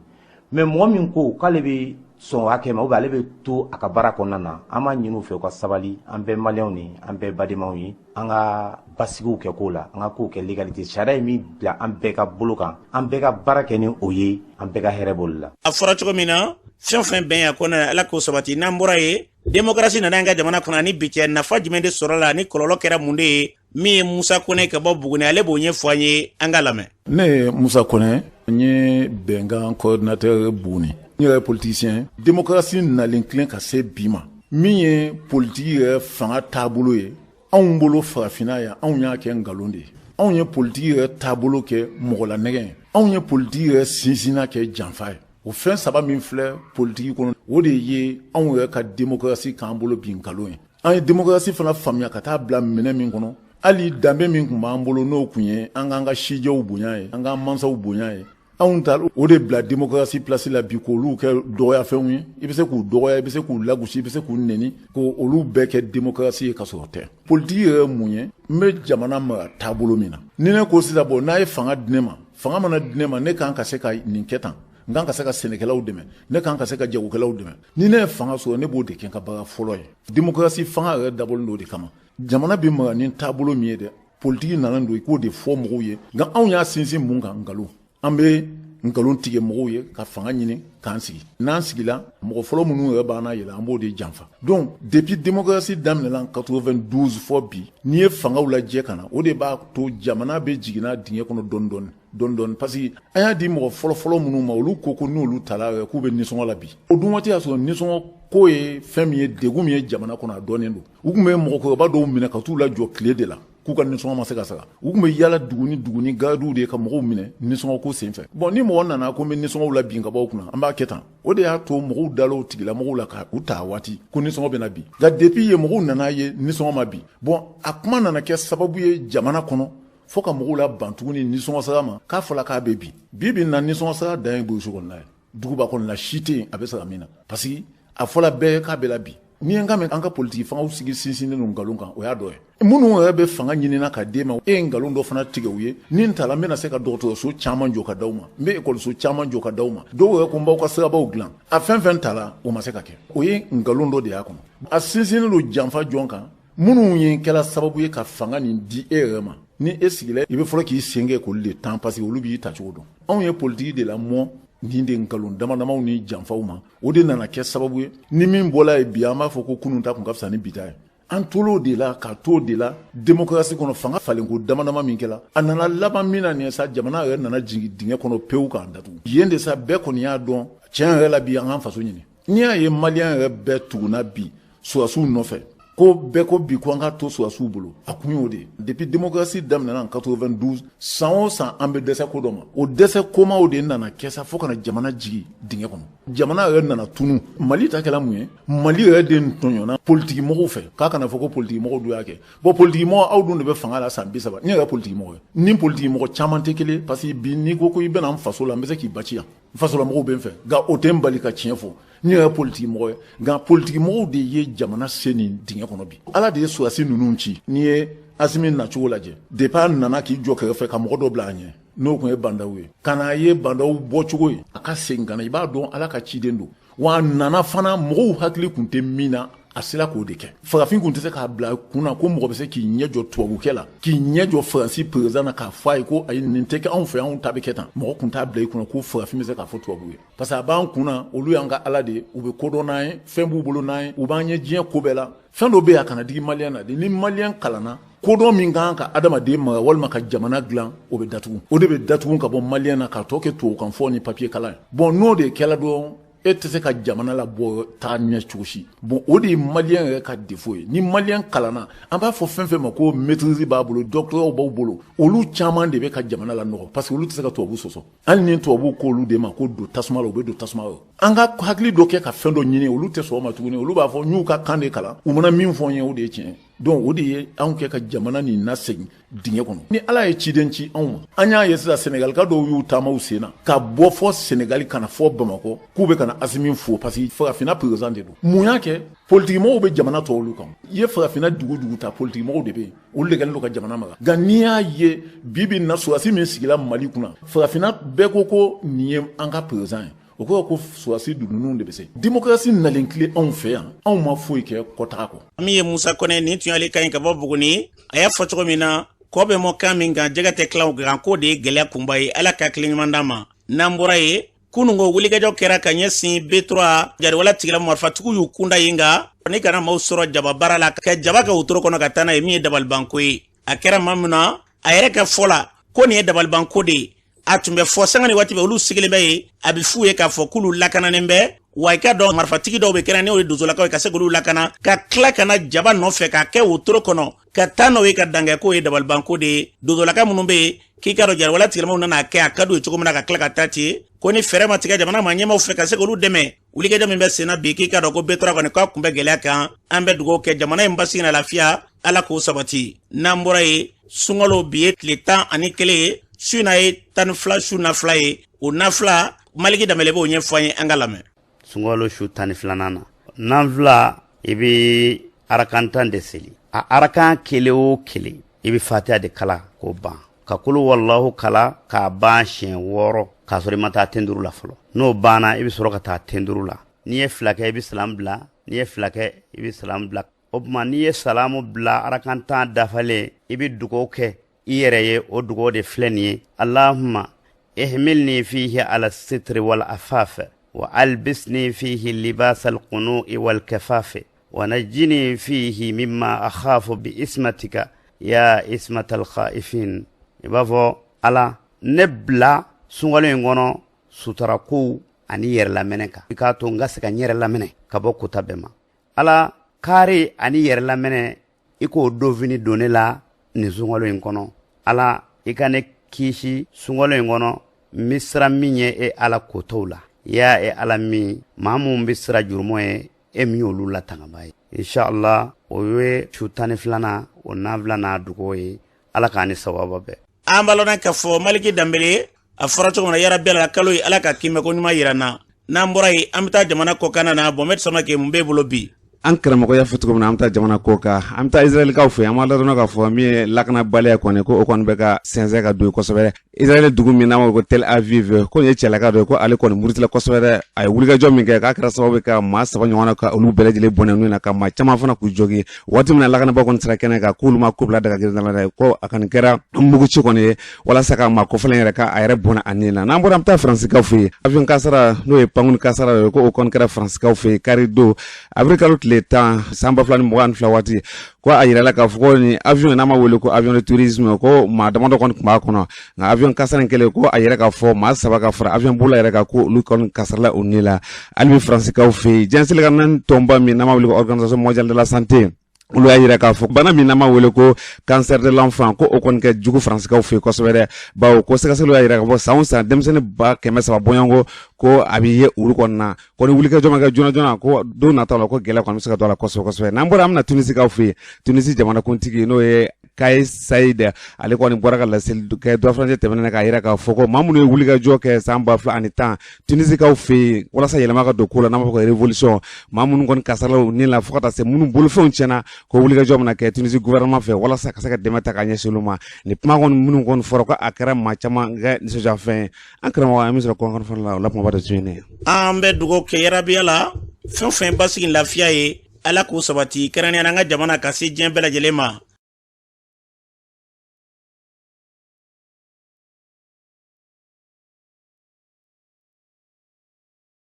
Mais mɔgɔ min ko k'ale bɛ sɔn hakɛ ma, ou bien ale bɛ to a ka baara kɔnɔna na, an b'a ɲini u fɛ u ka sabali. An bɛɛ maliyɛnw de, an bɛɛ badenmaw ye. An ka basigiw kɛ ko la, an ka kow kɛ légalité. Sariya ye min bila an bɛɛ ka bolo kan, an bɛɛ ka baara kɛ ni o ye, an bɛɛ ka hɛrɛ b'olu la. A fɔra cogo min na, fɛn o fɛn bɛn a kɔnɔ, Ala k'o sabati. N'an bɔra yen, démocratie nana an ka jamana kɔnɔ ani bi cɛ, nafa jumɛn de sɔrɔ la ni kɔlɔlɔ kɛra mun de ye? Min ye Musa Kɔnɛ ka bɔ Buguni, ale b'o ɲɛfɔ an ye, an ka lamɛn. Ne ye Musa Kɔnɛ, n ye bɛnkan coordinateur Buguni, n yɛrɛ ye politicien. Démocratie nalen tilen ka se bi ma, min ye politiki yɛrɛ fanga taabolo ye anw bolo farafinna yan, anw y'a kɛ nkalon de ye. Anw ye politiki yɛrɛ taabolo kɛ mɔgɔlanɛgɛ ye, anw ye politiki yɛrɛ sinsinna kɛ janfa ye. O fɛn saba min filɛ politiki kɔnɔ, o de ye anw yɛrɛ ka démocratie k'an bolo bi nkalon ye. An ye démocratie fana faamuya ka taa bila minɛ min kɔnɔ, hali danbe min tun b'an bolo, n'o tun ye an k'an ka sijɛw bonya ye, an k'an mansaw bonya ye, anw ta o de bila démocratie place la bi, k'olu kɛ dɔgɔyafɛnw ye. I bɛ se k'u dɔgɔya, i bɛ se k'u lagosi, i bɛ se k'u neni, k'olu bɛɛ kɛ démocratie ye, ka sɔrɔ tɛ. Politiki yɛrɛ ye mun ye? N bɛ jamana mara taabolo min na, ni ne ko sisan, bon, n'a ye fanga di ne ma, fanga mana di ne ma, ne kan ka se ka nin kɛ tan, n kan ka se ka sɛnɛkɛlaw dɛmɛ, ne kan ka se ka jagokɛlaw dɛmɛ. Ni ne ye fanga sɔrɔ, ne b'o de kɛ n ka baara fɔlɔ ye. Démocratie fanga yɛrɛ dabɔlen don o de kama. Jamana bɛ mara ni taabolo min ye dɛ, politiki nana don i k'o de fɔ mɔgɔw ye. Nka anw y'a sinsin mun kan? Nkalon. An bɛ nkalon tigɛ mɔgɔw ye ka fanga ɲini k'an sigi. N'an sigila, mɔgɔ fɔlɔ minnu yɛrɛ b'an yɛlɛ, an b'o de janfa. Donc depuis démocratie daminɛna 92 fɔ bi, n'i ye fangaw lajɛ ka na, o de b'a to jamana bɛ jiginna dingɛ kɔnɔ dɔɔni dɔɔni dɔɔni dɔɔni, parce que an y'a di mɔgɔ fɔlɔfɔlɔ minnu ma, olu ko ko n'olu tala yɛrɛ, k'u bɛ nisɔngɔ la bi. O dun waati y'a sɔrɔ nisɔngɔ ko ye fɛn min ye, degun min ye jamana kɔnɔ, a dɔnnen don. U tun bɛ mɔgɔkɔrɔba dɔw minɛ ka t'u lajɔ tile de la. k'u ka nisɔngɔ ma se ka sara. U tun bɛ yala dugu ni dugu ni garidiw de ye ka mɔgɔw minɛ nisɔngɔ ko senfɛ. Bon, ni mɔgɔ nana ko n bɛ nisɔngɔw labin ka bɔ aw kunna, an b'a kɛ tan. O de y'a to mɔgɔw dala o tigilamɔgɔw la ka u ta waati ko nisɔngɔ bɛna bin. Nka depuis yen, mɔgɔw nana ye nisɔngɔ ma bin. Bon, a kuma nana kɛ sababu ye jamana kɔnɔ fo ka mɔgɔw laban tuguni nisɔngɔ sara ma, k'a fɔla k'a bɛ bin. Bi bi na, nisɔngɔ sara dan ye burusi kɔnɔna ye, duguba kɔnɔna si tɛ yen a bɛ sara min na, parce que a fɔla bɛɛ k'a bɛ labin. N'i ye n ka mɛn, an ka politiki fangaw sigi sinsinnen don nkalon kan, o y'a dɔ ye. Minnu yɛrɛ bɛ fanga ɲinina ka d'e ma, e ye nkalon dɔ fana tigɛ u ye: ni n tala, n bɛna se ka dɔgɔtɔrɔso caman jɔ ka d'aw ma, n bɛ ekɔliso caman jɔ ka d'aw ma. Dɔw yɛrɛ ko n b'aw ka sirabaw dilan. A fɛn fɛn tala, o ma se ka kɛ. O ye nkalon dɔ de y'a kɔnɔ. A sinsinnen don janfa jɔn kan? Minnu ye kɛla sababu ye ka fanga nin di e yɛrɛ ma. Ni e sigila, i bɛ fɔlɔ k'i sen kɛ k'olu de tan, parce que olu b'i tacogo dɔn. Anw ye politiki de lamɔ nin de nkalon dama damaw ni janfaw ma. O de nana kɛ sababu ye, ni min bɔla ye bi, an b'a fɔ ko kunun ta kun ka fisa ni bi ta ye. An tol'o de la ka t'o de la démocratie kɔnɔ. Fanga falenko dama dama min kɛla, a nana laban min na nin ye sa, jamana yɛrɛ nana jigin dingɛ kɔnɔ pewu k'an datugu yen de sa. Bɛɛ kɔni y'a dɔn tiɲɛ yɛrɛ la bi, an k'an faso ɲini. N'i y'a ye maliyɛn yɛrɛ bɛɛ tugunna bi sɔrɔdasiw nɔfɛ, ko bɛɛ ko bi ko an ka to sɔrɔdasiw bolo, a kun y'o de ye. Depuis démocratie daminɛna en 92, san o san an bɛ dɛsɛ ko dɔ ma. O dɛsɛ komaw de nana kɛ sa fo ka na jamana jigin dingɛ kɔnɔ, jamana yɛrɛ nana tunu. Mali ta kɛla mun ye? Mali yɛrɛ de tɔɲɔna politiki mɔgɔw fɛ, k'a kana fɔ ko politiki mɔgɔw dun y'a kɛ. Bon, politiki mɔgɔ, aw dun de bɛ fanga la san 30. Ne yɛrɛ politiki mɔgɔ ye, ni politiki mɔgɔ caman tɛ kelen, parce que bi n'i ko ko i bɛna n faso la, n bɛ se k'i baci yan, n fasolamɔgɔw bɛ n fɛ, nka o tɛ n bali ka tiɲɛ fɔ. Ne yɛrɛ politiki mɔgɔ ye, nka politiki mɔgɔw de ye jamana se nin dingɛ kɔnɔ bi. Ala de ye sɔrɔdasi ninnu ci. N'i ye Asimi nacogo lajɛ, depuis a nana k'i jɔ kɛrɛfɛ ka mɔgɔ dɔ bila a ɲɛ, n'o tun ye Bah N'Daw ye, ka n'a ye Bah N'Daw bɔcogo ye, a ka segin ka na, i b'a dɔn Ala ka ciden don. Wa a nana fana, mɔgɔw hakili tun tɛ min na, a sera k'o de kɛ. Farafin tun tɛ se k'a bila kun na ko mɔgɔ bɛ se k'i ɲɛ jɔ tubabukɛ la, k'i ɲɛ jɔ Faransi président na, k'a fɔ a ye ko ayi, nin tɛ kɛ anw fɛ, anw ta bɛ kɛ tan. Mɔgɔ tun t'a bila i kunna ko farafin bɛ se k'a fɔ tubabu ye, parce que a b'an kun na, olu y'an ka Ala de ye, u bɛ kodɔn n'an ye, fɛn b'u bolo n'an ye, u b'an ɲɛ diɲɛ ko bɛɛ la. Fɛn dɔ bɛ yen, a kana digi maliyɛn na de. Ni maliyɛn kalanna, kodɔn min kan ka adamaden mara walima ka jamana dilan, o bɛ datugu, o de bɛ datugu ka bɔ maliyɛn na, k'a tɔ kɛ tubabukan fɔ ni papiye kalan ye. Bon, n'o de kɛla dɔrɔn, e tɛ se ka jamana labɔ taa ɲɛ cogo si. Bon, o de ye maliyɛn yɛrɛ ka défaut ye. Ni maliyɛn kalanna, an b'a fɔ fɛn fɛn ma ko maîtrise b'a bolo, doctorat b'aw bolo, olu caman de bɛ ka jamana lanɔgɔ, parce que olu tɛ se ka tubabu sɔsɔ. Hali ni tubabu k'olu de ma ko don tasuma la, u bɛ don tasuma la. An ka hakili dɔ kɛ ka fɛn dɔ ɲini, olu tɛ sɔn o ma tuguni. Olu b'a fɔ n y'u ka kan de kalan, u mana min fɔ n ye, o de ye tiɲɛ. Donc o de ye anw kɛ ka jamana nin nasegin dingɛ kɔnɔ. Ni Ala ye ciden ci anw ma, an y'a ye sisan, Sɛnɛgalika dɔw y'u taamaw sen na ka bɔ fɔ Sɛnɛgali ka na fɔ Bamakɔ k'u bɛ ka na Asimi fo, parce que farafinna président de don. Mun y'a kɛ? Politikimɔgɔw bɛ jamana tɔw olu kan. I ye farafinna dugu dugu ta, politikimɔgɔw de bɛ yen, olu de kɛlen don ka jamana mara. Nka n'i y'a ye bi bi in na, sɔrɔdasi min sigila Mali kunna, farafinna bɛɛ ko ko nin ye an ka président ye. O kɔrɔ ko sɔrɔdasi ninnu de bɛ se. Démocratie nalen tile anw fɛ yan, anw ma foyi kɛ kɔtaga kɔ. Min ye Musa Kɔnɛ nin tun y'ale ka ɲi ka bɔ Buguni. A y'a fɔ cogo min na, kɔ bɛ mɔ kan min kan, jɛgɛ tɛ tilan o kan, k'o de ye gɛlɛya kunba ye. Ala ka tile ɲuman d'an ma. N'an bɔra yen, kununko wulikajɔ kɛra ka ɲɛsin B3 jariwala tigila marifatigiw y'u kunda yen, nka ni kana maaw sɔrɔ jaba baara la, ka jaba kɛ wotoro kɔnɔ ka taa n'a ye, min ye dabalibanko ye. A kɛra maa min na, a yɛrɛ ka fɔ la ko nin ye dabalibanko de ye. A tun bɛ fɔ sanga ni waati bɛɛ, olu sigilen bɛ yen, a bɛ f'u ye k'a fɔ k'olu lakananen bɛ wa. I ka dɔn marifatigi dɔw bɛ kɛnɛ, n'o ye donsolakaw ye, ka se k'olu lakana, ka tila ka na jaba nɔfɛ k'a kɛ wotoro kɔnɔ ka taa n'o ye ka dankɛ, k'o ye dabalibanko de ye. Donsolaka minnu bɛ yen, k'i ka dɔn jariwala tigilamaw nana kɛ a ka d'u ye cogo min na, ka tila ka taa ten, ko ni fɛɛrɛ ma tigɛ jamana ma ɲɛmaaw fɛ ka se k'olu dɛmɛ, wulikajɔ min bɛ senna bi, k'i ka dɔn ko B3 kɔni k'a kun bɛ gɛlɛya kan. An bɛ dugawu kɛ jamana in basigi na lafiya, Ala k'o sabati. N'an bɔra yen, sunkalo bi ye tile 11 ye, su na ye 12 su na fila ye. O na fila, Maliki Danbɛlɛ b'o ɲɛfɔ an ye, an ka lamɛn. Sunkalo su 12nan na, nanfila, i bɛ arakan 10 de seli. A arakan kelen o kelen, i bɛ fatiya de kalan k'o ban, ka kulu walahu kalan k'a ban siɲɛ 6, k'a sɔrɔ i ma taa tenduru la fɔlɔ. N'o banna, i bɛ sɔrɔ ka taa tenduru la. N'i ye fila kɛ, i bɛ salam bila. N'i ye fila kɛ, i bɛ salam bila. O tuma, n'i ye salamu bila arakan 10 dafalen, i bɛ dugawu kɛ i yɛrɛ ye. O dugawu de filɛ nin ye: Allahumma ihmilni fihi ala sitri wal afaf, wa albisni fihi libas alqunu'i wal kafaf, wa najjini fihi mimma akhafu bi ismatika ya ismatal khaifin. I b'a fɔ: Ala, ne bila sunkalo in kɔnɔ sutarakow ani yɛrɛlamɛnɛ kan. I k'a to n ka se ka n yɛrɛ laminɛ ka bɔ kota bɛɛ ma. Ala, kaari ani yɛrɛlamɛnɛ, i k'o donfini don ne la. nin sunkalo in kɔnɔ ala i ka ne kisi sunkalo in kɔnɔ n bɛ siran min ɲɛ e ala kotɔw la ya e ala min maa minnu bɛ siran jurumu ye e min y'olu latangaba ye inshallah o ye su 12nan o nafila n'a dugaw ye ala k'an ni sawaba bɛn An b'a lɔn k'a fɔ Maliki Danbele, a fɔra cogo min na, yarabi Ala kalo ye Ala ka kiimɛ ko ɲuman yira an na. N'an bɔra yen, an bɛ taa jamana kɔkanna na. Mohamed Samake, mun b'e bolo bi? An karamɔgɔ y'a fɔ cogo min na, an bɛ taa jamana kɔkan, an bɛ taa Israɛlikaw fɛ. An b'a ladɔnna k'a fɔ min ye lakanabaliya kɔni, ko o kɔni bɛ ka sɛnsɛn ka don kosɛbɛ Israɛl dugu min n'an b'a ko Tel Aviv. Ko nin ye cɛlaka dɔ ye, ko ale kɔni murutila kosɛbɛ dɛ. A ye wulikajɔ min kɛ, k'a kɛra sababu ye ka maa saba ɲɔgɔn na, ka olu bɛɛ lajɛlen bɔnɛ n'u na, ka maa caman fana k'u jogin. Waati min na lakanabaaw kɔni sera kɛnɛ kan, k'olu ma ko bila daga girin la dɛ, ko a kɔni kɛra muguci kɔni ye walasa ka maa kofɔlen yɛrɛ ka a yɛrɛ bɔnɛ a ni na. N'an bɔra, an bɛ taa Faransikaw fɛ yen. Avion kasara, n'o ye pankuni kasara ye, ko o kɔni kɛra Faransikaw fɛ yen kari don, avril kalo tile 10, san 2022 waati. Ko a yirala k'a fɔ ko ni avion n'a ma wele ko avion de tourisme, ko maa damadɔ kɔni tun b'a kɔnɔ, nka avion kasara in kɛlen, ko a yɛrɛ k'a fɔ maa saba ka fara avion bolila yɛrɛ kan, ko olu kɔni kasarala u ni la. Hali bi Faransikaw fɛ yen, diɲɛ seleke naani tɔnba min n'an b'a wele ko Organisation mondiale de la santé, olu y'a yira k'a fɔ bana min n'an b'a wele ko cancer de l'enfant, ko o kɔni kɛ jugu Faransikaw fɛ yen kosɛbɛ dɛ, bawo ko sɛgɛsɛgɛliw y'a yira k'a fɔ san o san denmisɛnnin 300,000 bɔɲɔgɔnko ko a bɛ ye olu kɔni na. Ko ni wulikajɔ ma kɛ joona joona, ko don nataw la ko gɛlɛya kɔni bɛ se ka don a la kosɛbɛ kosɛbɛ. N'an bɔra, an bɛna Tunisikaw fɛ yen. Tunisi jamanakuntigi, n'o ye Kais Saied, ale kɔni bɔra ka laseli kɛ dɔ furancɛ tɛmɛnen k'a yira k'a fɔ ko maa minnu ye wulikajɔ kɛ san 2010 Tunisikaw fɛ yen walasa yɛlɛma ka don ko la, n'an b'a fɔ ko révolution, maa minnu kɔni kasarala u ni la fo ka taa se minnu bolofɛnw tiɲɛna, ko wulikajɔ bɛna kɛ Tunisi gouvernement fɛ walasa ka se ka dɛmɛ ta k'a ɲɛsin olu ma. Nin kuma kɔni minnu kɔni fɔra, ko a kɛra maa caman kɛ nisɔndiyafɛn ye. An karamɔgɔ, an bɛ sɔrɔ kɔnkɔn fana la, o la kumaba dɔ tun ye ne ye. An bɛ dugawu kɛ yarabi Ala, fɛn o fɛn basigi lafiya ye, Ala k'o sabati, kɛrɛnkɛrɛnnenya an ka jamana ka se diɲɛ bɛɛ lajɛlen ma.